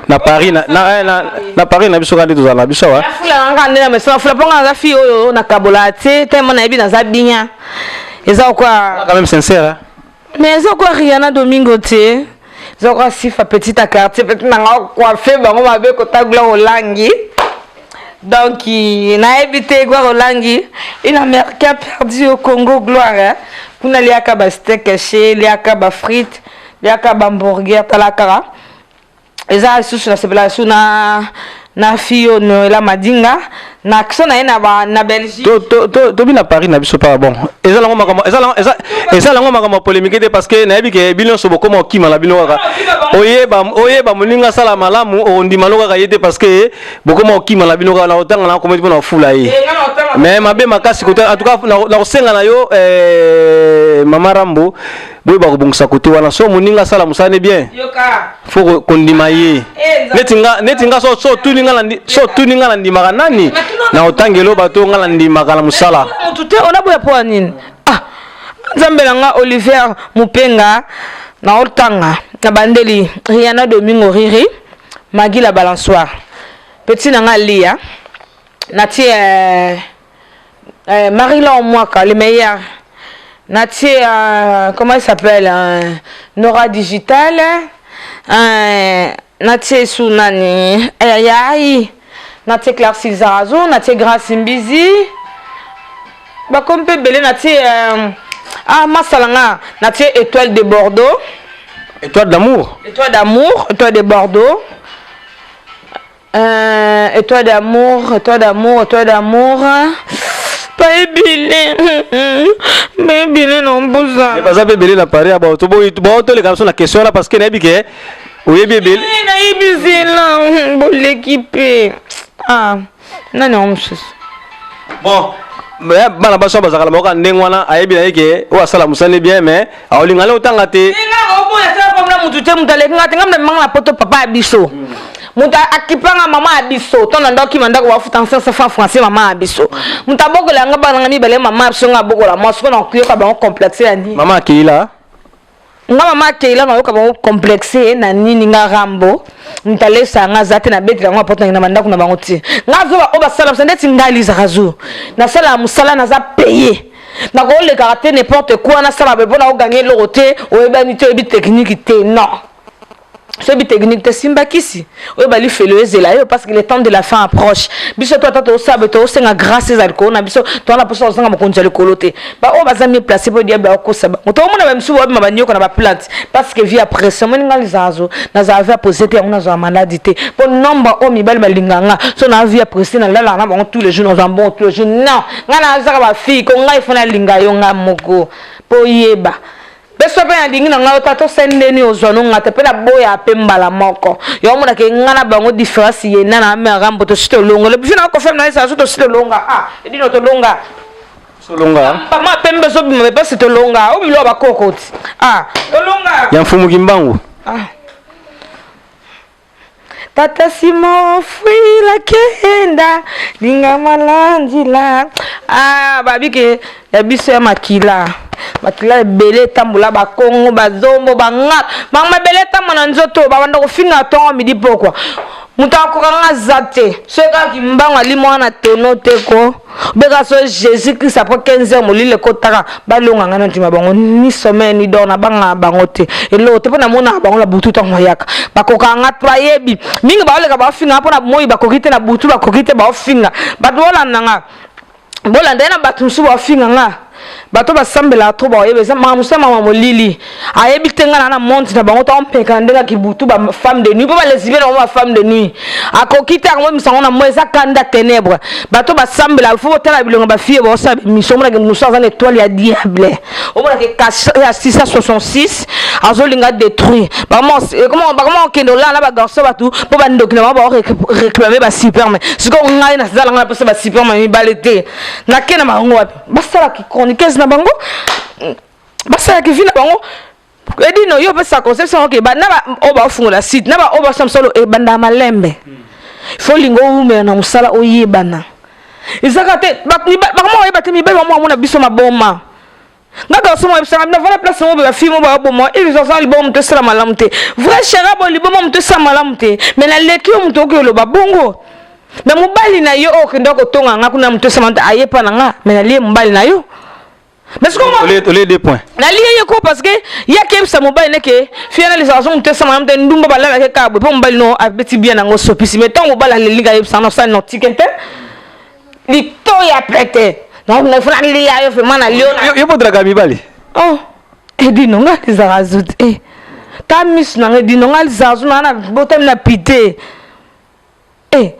Na Paris na na, eh, na, na Paris na biso kaka nde tozala na biso awa. Fula na nga nde na mesana fula mpo nga naza fille oyo nakabola te tellement nayebi naza bien. Eza quoi? Quand même sincère hein? Mais eza quoi Rihanna Domingo te? Eza quoi Sifa petit à quartier petit na nga coiffer bango mabe kotagula olangi. Donc nayebi te Gloire Olangi, une américain perdu au Congo Gloire hein? Kuna liaka ba steak haché, liaka ba frites, liaka ba hamburger tala kaka. Eza lisusu nasepela lisusu na na fille oyo Noela Madinga na action na ye na ba na Belgique. To to to tobi na Paris na biso pa bon. Eza lango makambo eza lango eza eza lango makambo ya polémique te parce que nayebi ke bino nyonso bokoma okima na bino kaka. Oyeba oyeba moninga asala malamu ondima no kaka ye te parce que bokoma okima na bino kaka na kotanga na kometi mpo na kofula ye. Mais mabe makasi kote en tout cas na kosenga na yo eh, mama Rambo boyeba kobongisa kote wana so moninga asala mosala ne bien. Faut kondima ye. Neti nga neti nga so so tuni nga na so tuni nga na ndimaka nani na otangelo bato nga na ndimaka na mosala. Mutu te onaboya mpo ya nini? Ah Nzambe na nga Olivier Mupenga na otanga na bandeli Rihanna Domingo Riri Maggie la balançoire petit na nga Lia natie euh, euh, Marie-Laure Mwaka le meilleur natie euh, comment il s'appelle euh, Nora Digital euh, natie su nani ayayay natie Clarisse Zarazo natie Grace Mbizi bakomi mpe ebele natie euh, ah masala nga natie étoile de Bordeaux. Étoile d'amour. Étoile d'amour, étoile de Bordeaux. Euh, étoile d'amour, étoile d'amour, étoile d'amour. Baebele, baebele na mposa. Mais baza mpe ebele na Paris aba toboyi toleka biso na question wana parce que nayebi ke oyebi ebele. Nayebi zela boleki mpe. Ah, nani yango mosusu? Bon, mais bana basi oyo bazalaka na bango kaka ndenge wana ayebi na ye ke oyo asala mosala ne bien mais aolinga ne otanga te. Nga mutu te mutu aleki nga te nga mnamemanga na poto papa ya biso moto akipanga mama ya biso to na ndako kima ndako bafuta 500 francs français mama ya biso moto abokola nga bana nga mibale mama ya biso nga abokola mwasi ko na koyoka bango complexe ya nini mama akeila nga mama akeila nayoka bango complexe na nini nga rambo moto alesa nga aza te nabetela yango apoto na bandako na bango te nga azoba oyo basala mosala ndeti nga elizaka zo nasalaka mosala naza paye nakolekaka te n'importe quoi nasala boye mpo nakogange eloko te oyebani te oyebi technique te non soyebi technique te simba kisi oyeba lifelo ezela yo parce que le temps de la fin approche biso to ata tosala boye tosenga grâce eza likolo na biso towana mposa kozanga mokonzi ya likolo te baoyo baza mieux placé mpo diable akokosa bango tokomona bamisusu babima banioka na baplante parce que vie ya pression moni nga lizazo nazala vie ya posé te yango nazala maladi te mpo nombre oyo mibali balinga nga so na vie ya pressé nalalaka na bango tous les jours nazwa mbongo tous les jours non nga nazaka bafille ko ngai fo nalinga yo nga moko mpo oyeba mpe so mpe nalingi na ngai ota tosali ndeni ozwa no nga te mpe naboya mpe mbala moko yo omonake nga na bango différence yena na amera mbo tosi tolonga le biso na kofem na ezala so tosi tolonga ah edino tolonga Solonga. Mama pembe ezobima me pasi tolonga o biloko bakoko ti ah tolonga ya mfumu kimbangu ah. Tata Simon fuila kenda linga malandila ah babike ya biso ya makila makila ebele etambola bakongo bazombo banga bango mabele etambola na nzoto babanda kofinga ntongo midi pokwa moto akoka nga aza te soki kaka kimbangu alimwa na tono te ko beka so jésus christ après 15 heures molili ekotaka balonga ngai na ndima bango ni sommeil ni dor nabangaka bango te eloko te mpo namonaka bango na butu ntango bayaka bakokaka nga to bayebi mingi baoleka baofinga mpo na moi bakoki te na butu bakoki te baofinga bato bolanda nga bolanda ye na bato mosusu baofinga nga bato basambelaka trop baoyeba eza makambo mosusu ya mama molili ayebi te ngai na na monde na bango ntango mpeka na ndenge ya kibutu ba femme de nuit mpo balesibie na bango ba femme de nuit akoki te akomomisa yango na moi eza kanda ténèbre bato basambela fo botala bilongo bafille baosala bemission omonake mosu aza na étoile ya diable omonake ya 666 azolinga détruire bakoma kokende olala na bagarçon bato mpo bandoki na bango baoréclame basuperme sikoyo ngai nazala ngai naposa basuperme mibale te nake na bango wapi basalaki chroniqueuse na bango basalaki vi na bango edino yo opesa conception oke na oyo baofungola site na baoyo basala mosala ebandaka malembe fo olinga owumela na mosala oyebana ezaka te bakoma oyeba te mibali bamwa amona biso maboma. Nga garçon moko ayebisanga bino vanda place moko boye ba fille moko baboma ils aza liboma moto esala malamu te vrai chera bo liboma moto esala malamu te mais naleki yo moto okoki oloba bongo mais mobali na yo oyo okenda kotonga nga kuna moto esala malamu te aye pa na nga mais nalie mobali na yo mais sikoyo olie deux points nalie ye ko parce que ye akebisa mobali neke fille na lisaka so moto esala malamu te ndumba balalaki kaka boye mpo mobali no abeti bien nango sopisi mais ntango mobali alelinga ayebisanga na osali na otike te litoya pete nafuna lia yo vraiment na lio yo bodraka mibali oh edino nga lizaka zut e eh. ta misu nanga edino nga lizaka zu naa na botami na pite e eh.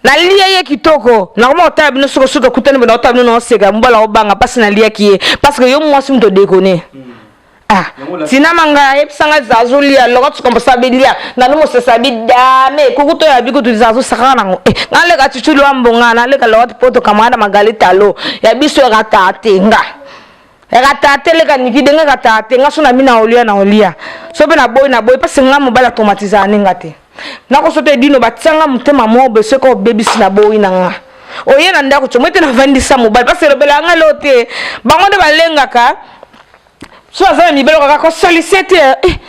nalia ye kitoko nakoma kotala bino soko soki okutani bo nakotala bino naoseka mobala obanga mpasi naliaki ye parce que yo mwasi moto odekone mm. Ah, tina manga ayebisa nga zazu lia loko tukombosa bilia nanu mosesa bidame kuku to ya bikutu zazu sakaka nango eh, nga leka chuchu lwambo nga naleka loko poto camarade magali talo ya biso ekata te nga ekata te leka niki denge ekata te nga so na mina olia na olia so mpe na boyi na boyi mpasi nga mobali atraumatizaka ne nga te nakoso te dino batianga motema moko boye soki obebisi na boyi na nga oye na ndako tsomo ete navandisa mobali mpasi elobelaka nga leo te bango nde balengaka so aza na mibali kaka kosolise te eh,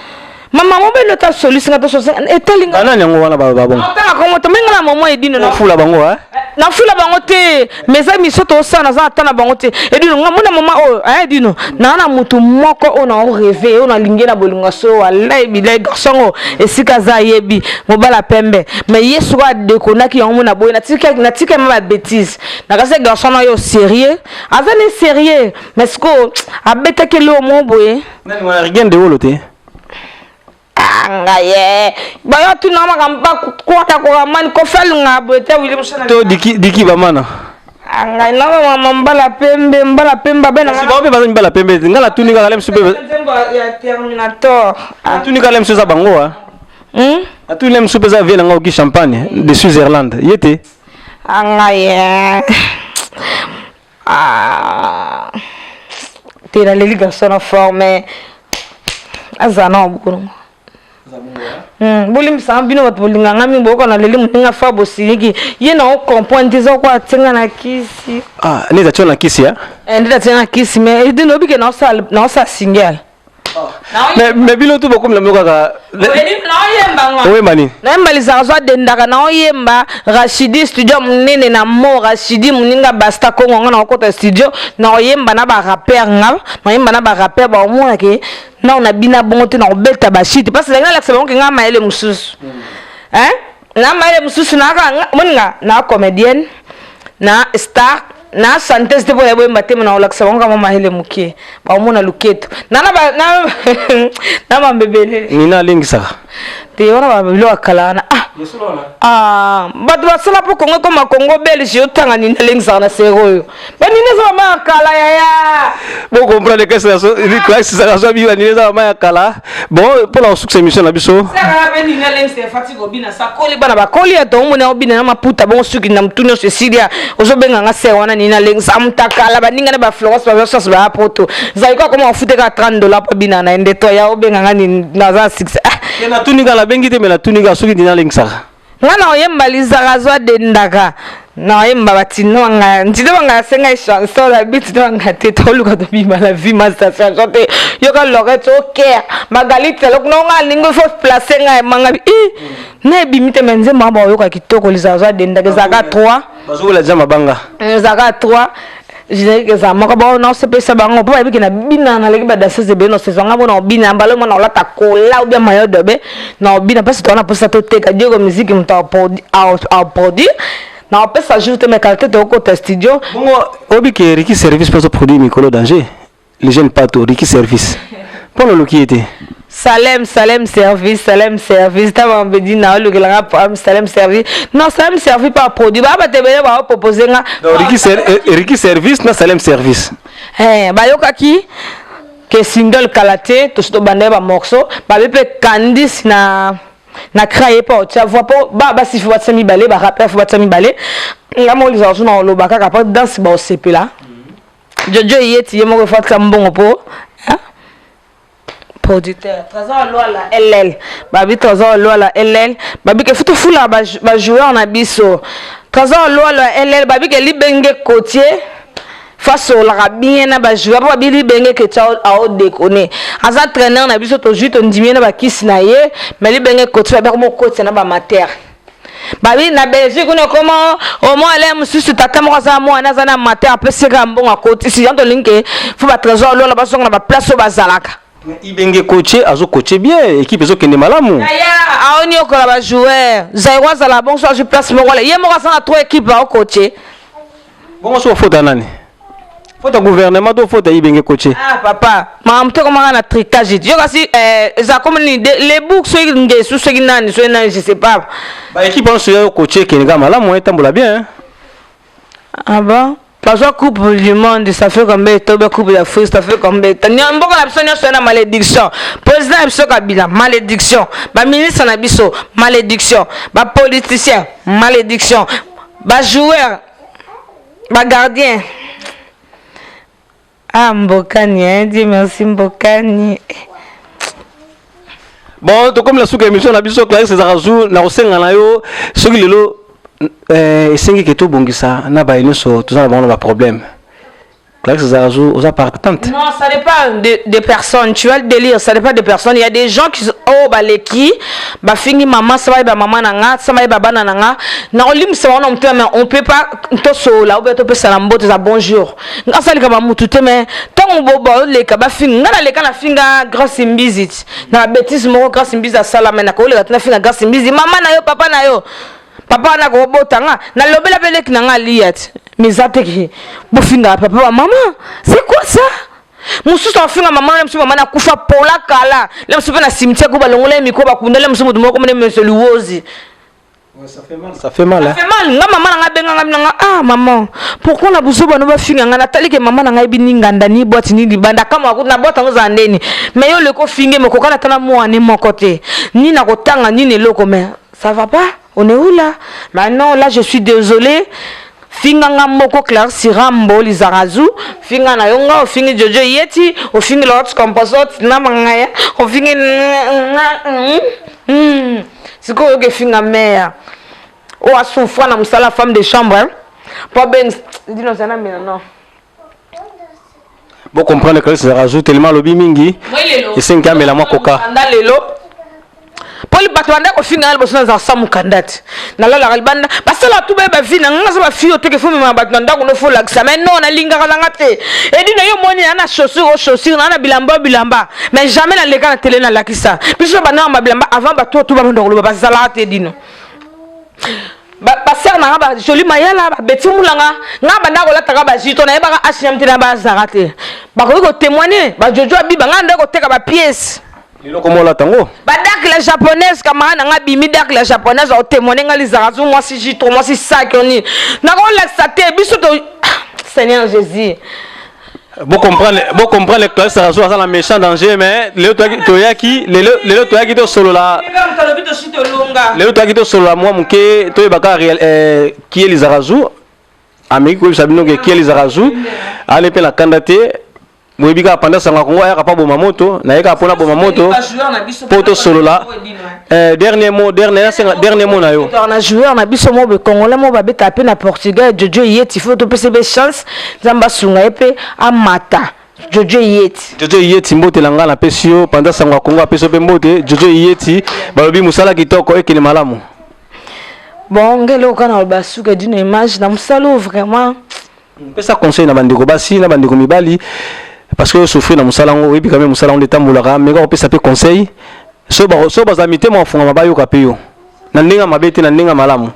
mama mobali ota solisi nga to solisi etali nga nani yango wana baloba bongo otanga kongo to menga na momo edino na fula bango eh na fula bango te mais eza miso tosala naza ata na bango te edino nga mona mama oyo eh edino na na mutu moko oyo na rêve oyo nalingi na bolingo so wallahi bilahi garçon ngo esika aza ayebi mobala pembe mais ye soko adekonaki yango mona boye natika natika ma ba bêtise nakasi garçon na yo sérieux aza ne sérieux mais sikoyo abetaki eloko moko boye nani wana rien de wolo te ah, ngai ye bayo tuna makambo bakwata kokamani kofi alingaka boye te wili mosana to diki diki bamana ah, ngai na mama mbala pembe mbala pembe abe na bango mpe baza mibala pembe ngai natuni kaka lemsu mpe ya terminator ah. natuni kaka lemsu eza bango a hmm? natuni lemsu mpe eza vie na ngai oki champagne de switzerland ye te ngai ye Ah. Te naleli garçon na fort mais aza na bongo. Hmm, bolimbisanga bino bato bolinga nga mingi boyoka naleli moninga fa bosiliki ye na ocomprendre te eza ko atie nga na kisi ah, nde atie na kisi ya eh, nde atie na kisi mais edino obike naosala single Mais, mais bino tu bokomi na bino kaka oyemba nini nayemba lizaka zo adendaka naoyemba rachidi studio monene na mo rachidi moninga basta kongo nga nakokota studio naoyemba na baraper nga naoyemba na baraper baomona ke nao na bina bongo te nakobeta bashite parce que nalakisa bango ke nga mayele mosusu hein na mayele mosusu naka moninga na comédienne na star na chanteuse te mpo na boyemba te na olakisa bango kama mayele moke baomona loketo na na na mambebele nina alengisaka te wana babiloko ya kala wana ah ah bato basala mpo kongo ekoma kongo belge otanga nini alengisaka na sere oyo banini eza mama ya kala yaya bocomprendre classe azwa biba nini eza mama ya kala bon mpo na kosukisa émission na biso sakoli bana bakoli ya tongo mona obina na maputa bongo suki na mutu nyonso esili ya ozobenga nga sere wana nini alengisa mutakala baninga na baflorence bazososi baya poto zali kaka koma ofute kaka 30 dollar mpo abina na ye nde to ya obenga nga nini naza succès ah. natuni kaka nabengi te me natuni kaka soki nini alengisaka nga na oyemba lizaka azwa dendaka na oyemba batino banga ntino banga asenga ye chanson na bi tino banga te toluka tobima la vie masta chanson te yoka lorette oker magali telo kuna nga alingi fo place nga emanga bi i na ebimi te me nzembo wana baoyoka kitoko lizaka azwa dendaka ezalaka 3 bazokola deja mabanga ezalaka 3 générique eza moko bao naosepelisa bango mpo bayebi ke na bina naleki badanseuse ebele na saison nga mpo na obina mbala mona olata kola ou bien mayo dobe na obina mpasi towana mposa toteka diego musique moto aproduire na opesa jour te mais qualité tokokota studio bongo oyebi ke riki service mpe azoproduire mikolo danger le jeune pato riki service mpo na oluki ye te Salem, Salem service, Salem service. Ta maman dit na olukela nga problème Salem service. Non, Salem service pas produit. Ba ba tebele ba proposer nga. Donc Ricky, ser, eh, Ricky service na Salem service. Eh, ba yokaki ke single kala te tosi tobanda ye ba morceau babe mpe Candice na na cra ye mpo otia voix mpo ba basi fo batia mibale ba rappeur fo batia mibale nga moko lizala so na oloba kaka mpo danse baosepela Jojo Yeti ye moko efatika mbongo mpo producteur trésor lwala ll babi trésor lwala ll babi ke futu fula ba joueur na biso trésor lwala ll babi ke libenge cotier. Fasolaka bien na ba joueur po babi libenge ketia ao decone aza trainer na biso tozui tondimi ye na ba kisi na ye mais libenge koti babi akoma okotisa na ba amateur babi na Belgique kuna ekoma omo ale mosusu tata moko aza mwana aza na amateur apesi ye kaka mbongo akotisi yango tolingi ke fo ba trésor lola bazonga na ba place oyo bazalaka. Ibenge coache azo coache bien équipe ezo kende malamu. Yaya aoniokola ba joueur Zaïrois azala bon so azwi place moko ye moko aza na trop équipe ao coache. Bongo so faute nani? Faute gouvernement to faute Ibenge coache? Ah papa, makambo te komaka na tricage. Yo kasi eh eza comme ni les books soki ngesu soki nani soki nani je sais pas. Ba équipe on so coache kende malamu etambola bien. Ah bon? Bazwa coupe du monde ça fait combien de temps ba coupe d'Afrique ça fait combien de temps mboka na biso nyonso na malédiction président na biso Kabila malédiction ba ministre na biso malédiction ba politicien malédiction ba joueur ba gardien ah mbokani hein Dieu merci mbokani. Bon tokomi na suka émission na biso Clarisse Zarazu na kosenga na yo soki lelo eh, esengi ke tobongisa na baye nyonso toza na bango na ba problème Clarisse Zarazu oza partante. Non, ça dépend de personnes. Tu vois le délire, ça dépend de personnes. Il y a des gens qui oh baleki, bafingi maman, ça va ba maman na nga, ça va ba bana na nga. Na olimisa wana mutema mais on peut pas tosola ou bien topesa na mbote za bonjour. Nga salika ba mutu te mais tango bo ba leka bafingi nga na leka na finga Grace Mbizi na bêtise moko Grace Mbizi asala mais na koleka na finga Grace Mbizi mama na yo papa na yo. Papa wana akobota nga nalobela mpe leki na nga alia ti mais eza te ke bofingaka papa ba mama c'est quoi ça mosusu afinga mama na mosusu mama nakufa pola kala le mosusu mpe na cimetière ko balongola ye miko bakunda le mosusu moto moko mone monsieur Luwozi. Ouais, ça fait mal, ça fait mal. Ça fait mal. Nga mama na nga benga nga nga ah maman, pourquoi na buzoba no bafinga nga natali ke mama na nga yebi ni nganda ni boîte ni libanda kama na boîte yango za ndeni. Mais yo leko finge moko kala tala mwana moko te. Ni na kotanga ni na eloko mais ça va pas on est où là maintenant là je suis désolé finga nga moko Clarisse Rambo Lizarazu finga na yo nga ofingi Jojo Yeti ofingi Lord Composot na mangaya ofingi sikoyo oyoki efinga mère oyo asouffra na mosala femme de chambre po abengi dino zana mena non. Bo comprendre Clarisse Zarazu tellement alobi mingi esengi amela mwa coca. Mokanda lelo mpo bato banda kofinga nga liboso nazala sa mokanda te nalalaka libanda basala tu bayeba vi na nga naza bafi oyo teke fo mema bato na ndako no fo olakisa mais non nalingaka nanga te edi na yo omoni na na chaussure o chaussure na na bilamba o bilamba mais jamais naleka na tele nalakisa biso bandaka ma bilamba avant bato oyo tu babanda koloba bazalaka te dino Ba sœur na nga ba jolie mayala ba beti mulanga nga banda kolataka ba jito nayebaka H&M te na ba Zara te bakoki ko témoigner ba Jojo Abiba nga nde koteka ba pièces lelo koma olata yango ba dark la japonaise camarade na nga bimi dark la japonaise ao témoigner nga lizara zu mwasi jito mwasi sac nini nakolakisa te biso to Seigneur Jésus. Bo comprendre, bo comprendre Clarisse Sarazo aza na méchant danger mais lelo toyaki lelo lelo toyaki tosolola lelo toyaki tosolola mwa moke toyeba kaka réel eh, qui est Lizarazu ameki koyebisa bino ke qui est Lizarazu ale mpe na kanda te boyebi kaka panda sango ya Kongo ayaka mpo aboma moto naye kaka mpona aboma moto mpo tosolola. Eh, dernier mot, dernier, nasenga dernier mot na yo. Na joueur na biso mo be congolais mo babeta pe na Portugal Jojo Yeti faut to pese be chance Nzambe asunga ye pe amata Jojo Yeti. Jojo Yeti mbote na nga napesi yo panza sango ya Congo apesi yo pe mbote Jojo Yeti balobi musala kitoko ekende malamu. Bon ngele okana basuka dino image na musala oyo vraiment. Pesa conseil na bandeko basi na bandeko mibali parce que osouffrir na mosala yango oyebi quand même mosala yango nde etambolaka meka kopesa mpe conseil so so bazala mitema kofungama bayoka mpe yo na ndenge ya mabe te na ndenge ya malamu.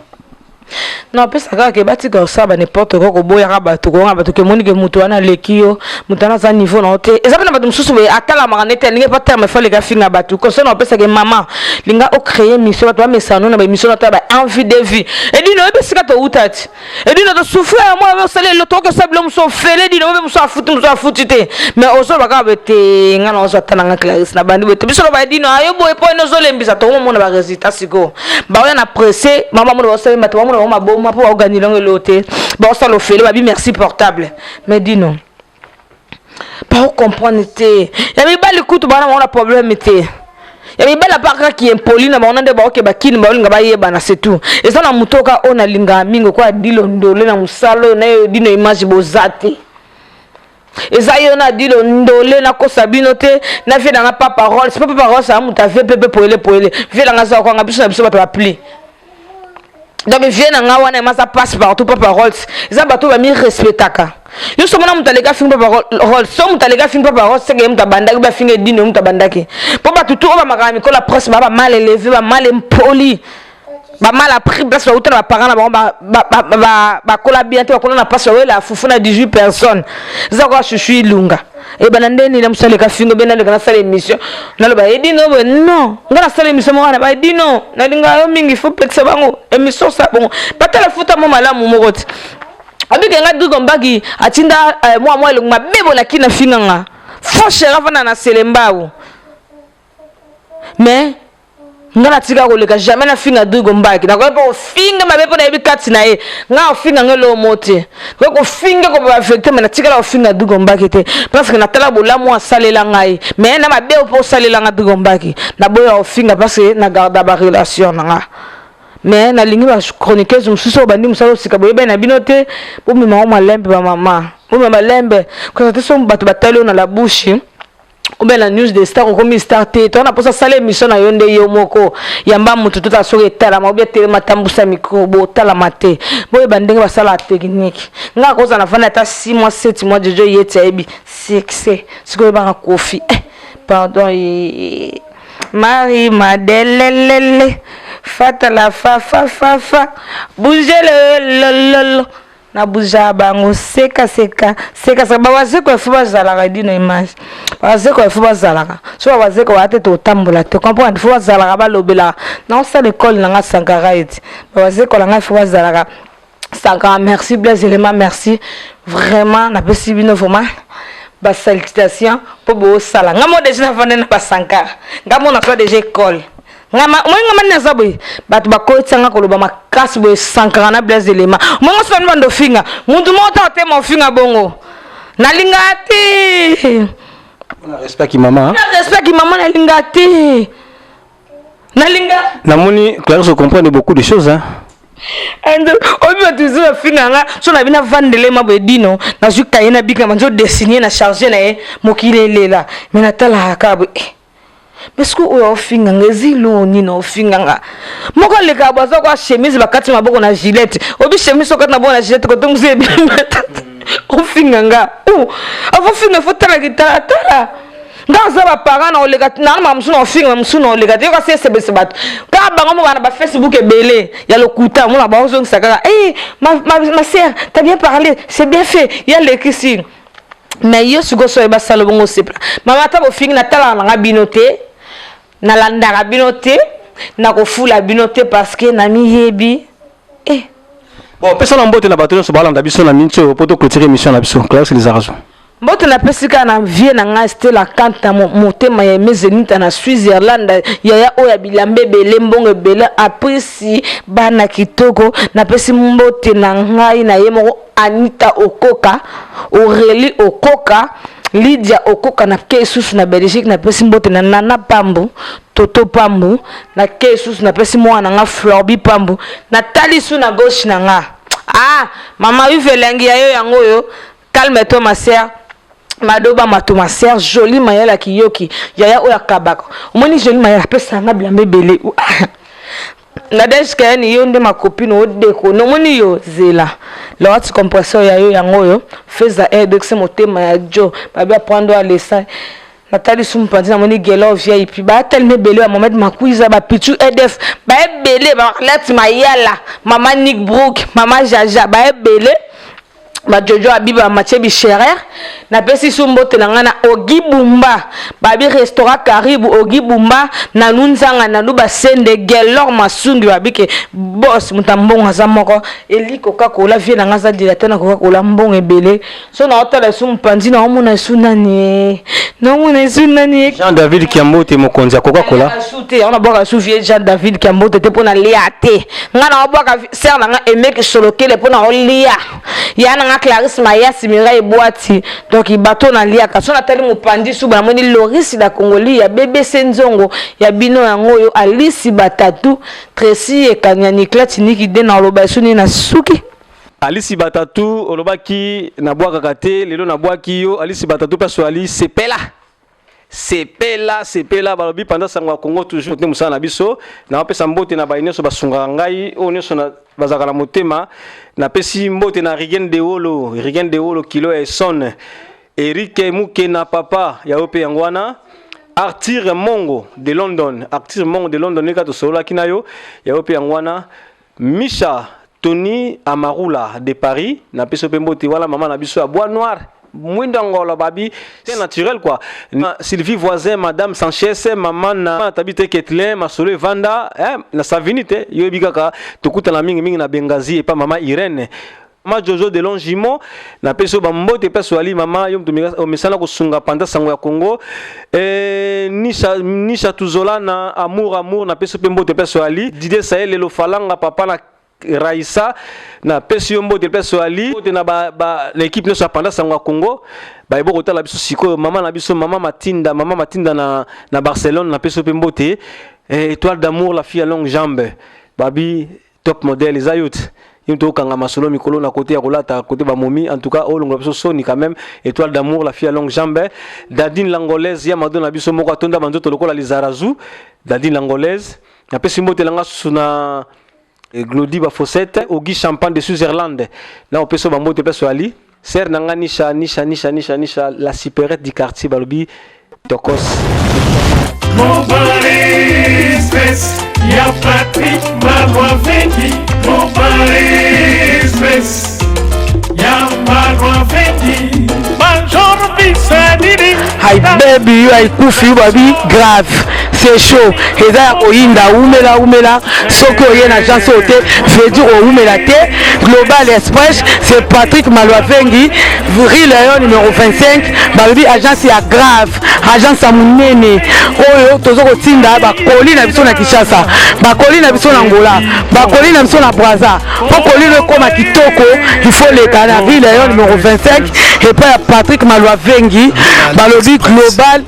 Non apesa kaka ke batika kosala ba n'importe quoi koboyaka bato koyanga bato ke omoni ke moto wana aleki yo moto wana aza niveau na yo te eza mpe na bato mosusu boye atalamaka nde te alingi pa terme fo aleka afinga bato conseil na opesa ke mama linga ocree émission bato bamesana no na baémission na to ya ba envie de vie edino oyebi esika towuta ti Edino to souffrir ya mwana osali elo tokoki osala bilo mosusu ofele edino obe mosusu afuti mosusu afuti te mais ozoloba kaka boye te nga na ozwa ata na nga Clarisse na bandi boye te biso loba edino ayo boye mpo ene ozolembisa tokomomona ba résultat sikoyo baoya na presse bango bamona baosala bato bamona bango maboma mpo baoganila yango elo te baosala ofele babi merci portable mais dino bao comprendre te ya mibali kutu bana bango na problème te ya mibali apart kaka ki impoli na bango na nde baoke bakini baolinga bayebana c'est tout eza na moto oka oyo nalingaka mingi okoya dilo ndole na mosala oyo nayo dino image boza te. Eza yo na dilo ndole nakosa bino te na vie nanga pa parole c'est pas parole ça muta vie pepe poele poele vie nanga za kwanga biso na biso bato ba pli. Donc vie nanga wana emaza passe partout pa parole eza bato ba mi respectaka. Yo so mona mutu aleka finga pa parole so mutu aleka finga pa parole seke ye mutu abandaki ba finga edino ye mutu abandaki. Po bato tout oyo ba makaka mikolo ya presse ba ba mal élevé ba mal impoli. Ba mal appris place bauta na ba parents na bango bakola bien te, bakola na place bawela fufu na 18 personnes. Eza kwa chuchu ilunga ebanda nde nini mosala eka fingo be naleka nasala émission naloba edino boye non nga nasala émission moko na ba edino nalinga yo mingi faut pekisa bango émission sa bongo batala futa mo malamu moko te abike nga Drigo Mbaki atinda mwa mwa elongi mabe boye na kina finga nga faux chéri avanda na Selembao mais nga natika koleka jamais nafinga Drigo Mbaki. Nakoki mpe kofinga mabe mpo nayebi kati na ye nga kofinga nga eloko moko te, nakoki kofinga koba vérité mais natikala kofinga Drigo Mbaki te parce que natala bolamu asalela ngai mais na mabe mpo osalela nga Drigo Mbaki naboya kofinga parce que na garda ba relation na nga. Mais nalingi ba chroniqueuse mosusu oyo bandi mosala osika boyebani na bino te, bomema ngo malembe ba mama, bomema malembe kosa te so bato batali oyo na la bouche ou bien na news de star okomi star te. To na posa sala émission na yo nde yo moko yamba moto tota soki etalama ou bien telema tambusa micro botalama te, boyeba ndenge basala technique. Nga kozala na fanda ata 6 mois 7 mois jojo yeti ayebi succès sikoyo oyebaka Kofi pardon Marie Madelelele fatala fa fa fa fa bouge le lololo na buja bango seka seka seka seka. Bawazeko efo bazalaka dino image, bawazeko efo bazalaka so bawazeko baya te totambola te comprendre fo bazalaka balobelaka naosala ekole nanga Sankara eti bawazeko na ngai fo bazalaka Sankara. Merci Blaise Elema, merci vraiment napesi bino vraiment ba salutation mpo bosala nga mo deja navanda na basankara nga mo nazwa deja ekole ngama omoni ngama nini aza boye bato bakotisanga koloba makasi boye Sankara na Blaise Elema omongo so bani bando ofinga mutu moko ta otema ofinga bongo nalinga te. Respect ki mama. Respect ki mama nalinga te nalinga. Namoni Clarisse comprendre beaucoup de choses hein. Oyebi bato mosusu bafinga nga so na bino avandelema boye dino nazwi kaye na bika banzo dessine na charge na ye mokili elela me natalaka kaka boye mais soki oyo aofinga nga ezilo nini ofinga nga moko alekaka bo aza kwa chemise bakati maboko na gilette obi chemise okati maboko na gilette kote mosu ebima ofinga nga avo finga fo tala kitalatala nga aza baparent na oleka na ma mosusu na ofinga mosusu na oleka te yoka se esebese bato kaka bango moko na bafacebook ebele ya lokuta mona baozongisa kaka eh, ma sœur, t'as bien parlé, c'est bien fait ya lekisi. Mais yo sikoyo so oyeba sala bongo osepela mama ata bofingi natalaka nanga bino te, nalandaka bino te, nakofula bino te parce que namiyebi eh. Bon, pesa na mbote na bato nyonso balanda biso na minti oyo po toclôturer émission na biso. Clarisse Lizarazu. Mbote napesi kaka na vie na ngai Stella Kanta motema ya Aimé Zenita na Switzerland yaya oyo ya bilamba ebele mbongo ebele aprisi bana kitoko. Napesi mbote na ngai na ye moko Anita Okoka, Aurélie Okoka, Lydia Okoka na ke susu na Belgique. Napesi mbote na Nana Pambu, Toto Pambu na ke susu. Napesi mwana na nga Florbi Pambu natali su na gauche na nga ah mama Yves elengi ya yo yango oyo. Calme-toi ma sœur Madoba Mato, ma sœur Jolie Mayala Kiyoki yaya oyo akabaka omoni Jolie Mayala apesa nga bilamba ebele Nadège Kayani yo nde ma copine odeko nomoni yo zela Laurent compresseur ya yo yango oyo Feza RDX motema ya Joe babi apprendre à laisser natali su mopanzi namoni Gelo VIP batelemi ebele ya Mohamed Makwiza bapichu EDF baebele balati Mayala mama Nick Brook mama Jaja baebele bajojo abiba Mathieu Bicherer. Napesi su mbote na ngai na Ogi Bumba babi restaurant Karibu Ogi Bumba nanu nzanga nanu basende Gelor Masungi babi ke boss moto ya mbongo aza moko eli Coca-Cola vie na ngai aza directeur na Coca-Cola mbongo ebele so naotala esu mopanzi naomona esu nani naomona esu nani. Jean David Kiambote mokonzi ya Coca-Cola. Su te yango nabwaka su vie Jean David Kiambote te mpo na lia te ngai naobwaka sere na ngai Emeki Solokele mpo na olia ya na nga Clarisse Mayasi Mirai Ebwati donc bato naliaka so natali mopanzi su namoni Loris la Congoli ya BBC Nzongo ya bino yango oyo Alice Batatu Tracy Ekanya Nikla Tiniki de na oloba esu nini na suki. Alisi Batatu olobaki nabwakaka te lelo nabwaki yo Alisi Batatu mpe aswali sepela sepela sepela balobi panza sango ya Congo toujours te mosala na biso napesa mbote na baye nyonso basungaka ngai oyo nyonso bazalaka na motema napesi mbote na Rigen Dewolo Rigen Dewolo kilo ya Essonne Eric Mukena papa ya yo mpe yango wana Arthur Mongo de London Arthur Mongo de London ndenge tosololaki na yo ya yo mpe yango wana Misha Tony Amarula de Paris napesi yo mpe mbote wana mama na biso ya bois noir mwindo ngolo babi c'est naturel quoi na Sylvie Voisin madame Sanchez maman na Tabitha Ketlin masolo evanda eh, na Savini te yo yebi kaka tokutana mingi mingi na Bengazi epa mama Irène Mama Jojo de Longimont napesi yo bambote mpe swali mama yo moto omesana kosunga panza sango ya Congo eh, Nisha, Nisha Tuzolana amour amour napesi yo mpe mbote mpe swali Didier Sahel lelo falanga papa na Raissa napesi yo mbote mpe swali mbote na ba, ba, na equipe nyonso ya panza sango ya Congo bayebo kotala biso sikoyo mama na biso mama Matinda mama Matinda na, na Barcelone napesi yo mpe mbote eh, étoile d'amour la fille à longue jambe babi top modèle eza yo te yo moto okanga masolo mikolo na kote ya kolata kote bamomi en tout cas olongola biso soni quand même étoile d'amour la fille à longue jambe dadine l'angolaise ya mado na biso moko atonda banzoto lokola lizarazu dadine l'angolaise napesi mbote na nga susu na eh, glodi bafosete ogi champagne de switzerland na opesi yo bambote mpe soali Sœur na nga Nisha, Nisha, Nisha, Nisha, Nisha, la superette du quartier balobi tokos. Mobali Express ya Patrick Malwavengi Mobali Express ya Malwavengi Bonjour Bisanini Hi baby yo aikufi yo babi grave c'est chaud eza ya koyinda umela umela soki oye na agence oyo te veut dire owumela te global express c'est patrick malwavengi rue leon numéro 25 balobi agence ya grave agence ya monene oyo toza kotinda bakoli na biso na kinshasa bakoli na biso na angola bakoli na biso na braza mpo koli no ekóma kitoko il faut leka na rue leon numéro 25 epai ya patrick malwavengi balobi global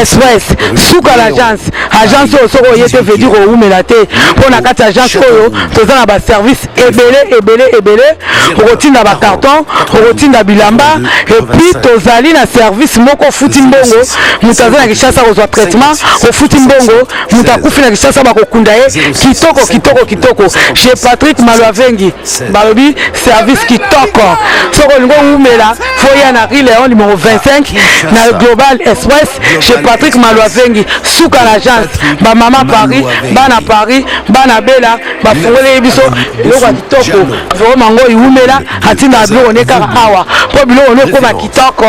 express suka na agence agence oyo soki oye te veut dire owumela te mpo na kati ya agence oyo toza na baservice ebele ebele ebele okotinda bacarton okotinda bilamba epuis tozali na service moko ofuti mbongo moto aza na kinshasa kozwa traitement ofuti mbongo moto akufi na kinshasa bakokunda ye kitoko kitoko kitoko chez patrick malwavengi balobi service kitoko soki olingi owumela foya na rue leon numéro 25 na global express chez patrick malwavengi suka na agence bamama paris bana paris bana bela bafungoleli biso biloko ya kitoko vraimen ngo iwumela atindaka biloko ne kaka awa mpo biloko ne ekoma kitoko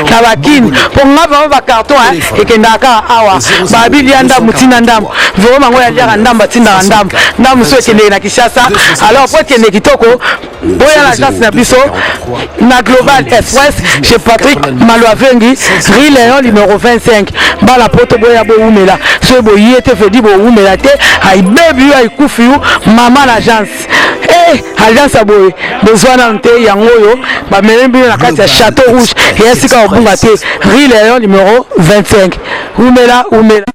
na bakini mpo nga vraimen bacarton ekendaka kaka awa babilia ndambo ntina ndambo vraimen ngo yaliaka ndambo atindaka ndambo ndambo mosusu ekendeke na kinshasa alors mpo ekende kitoko boya na agence na biso na global express chez patrick malwavengi rue leon numéro 25 bana poto boya bowumela soki boye te vedi bowumela te aibebi yo aikufi yo mama na agence eh, agence ya boye bozwa nanu te yango oyo bamemi bino na kati ya château rouge eya sika kobunga te rue leon numéro 25 wumela wumela.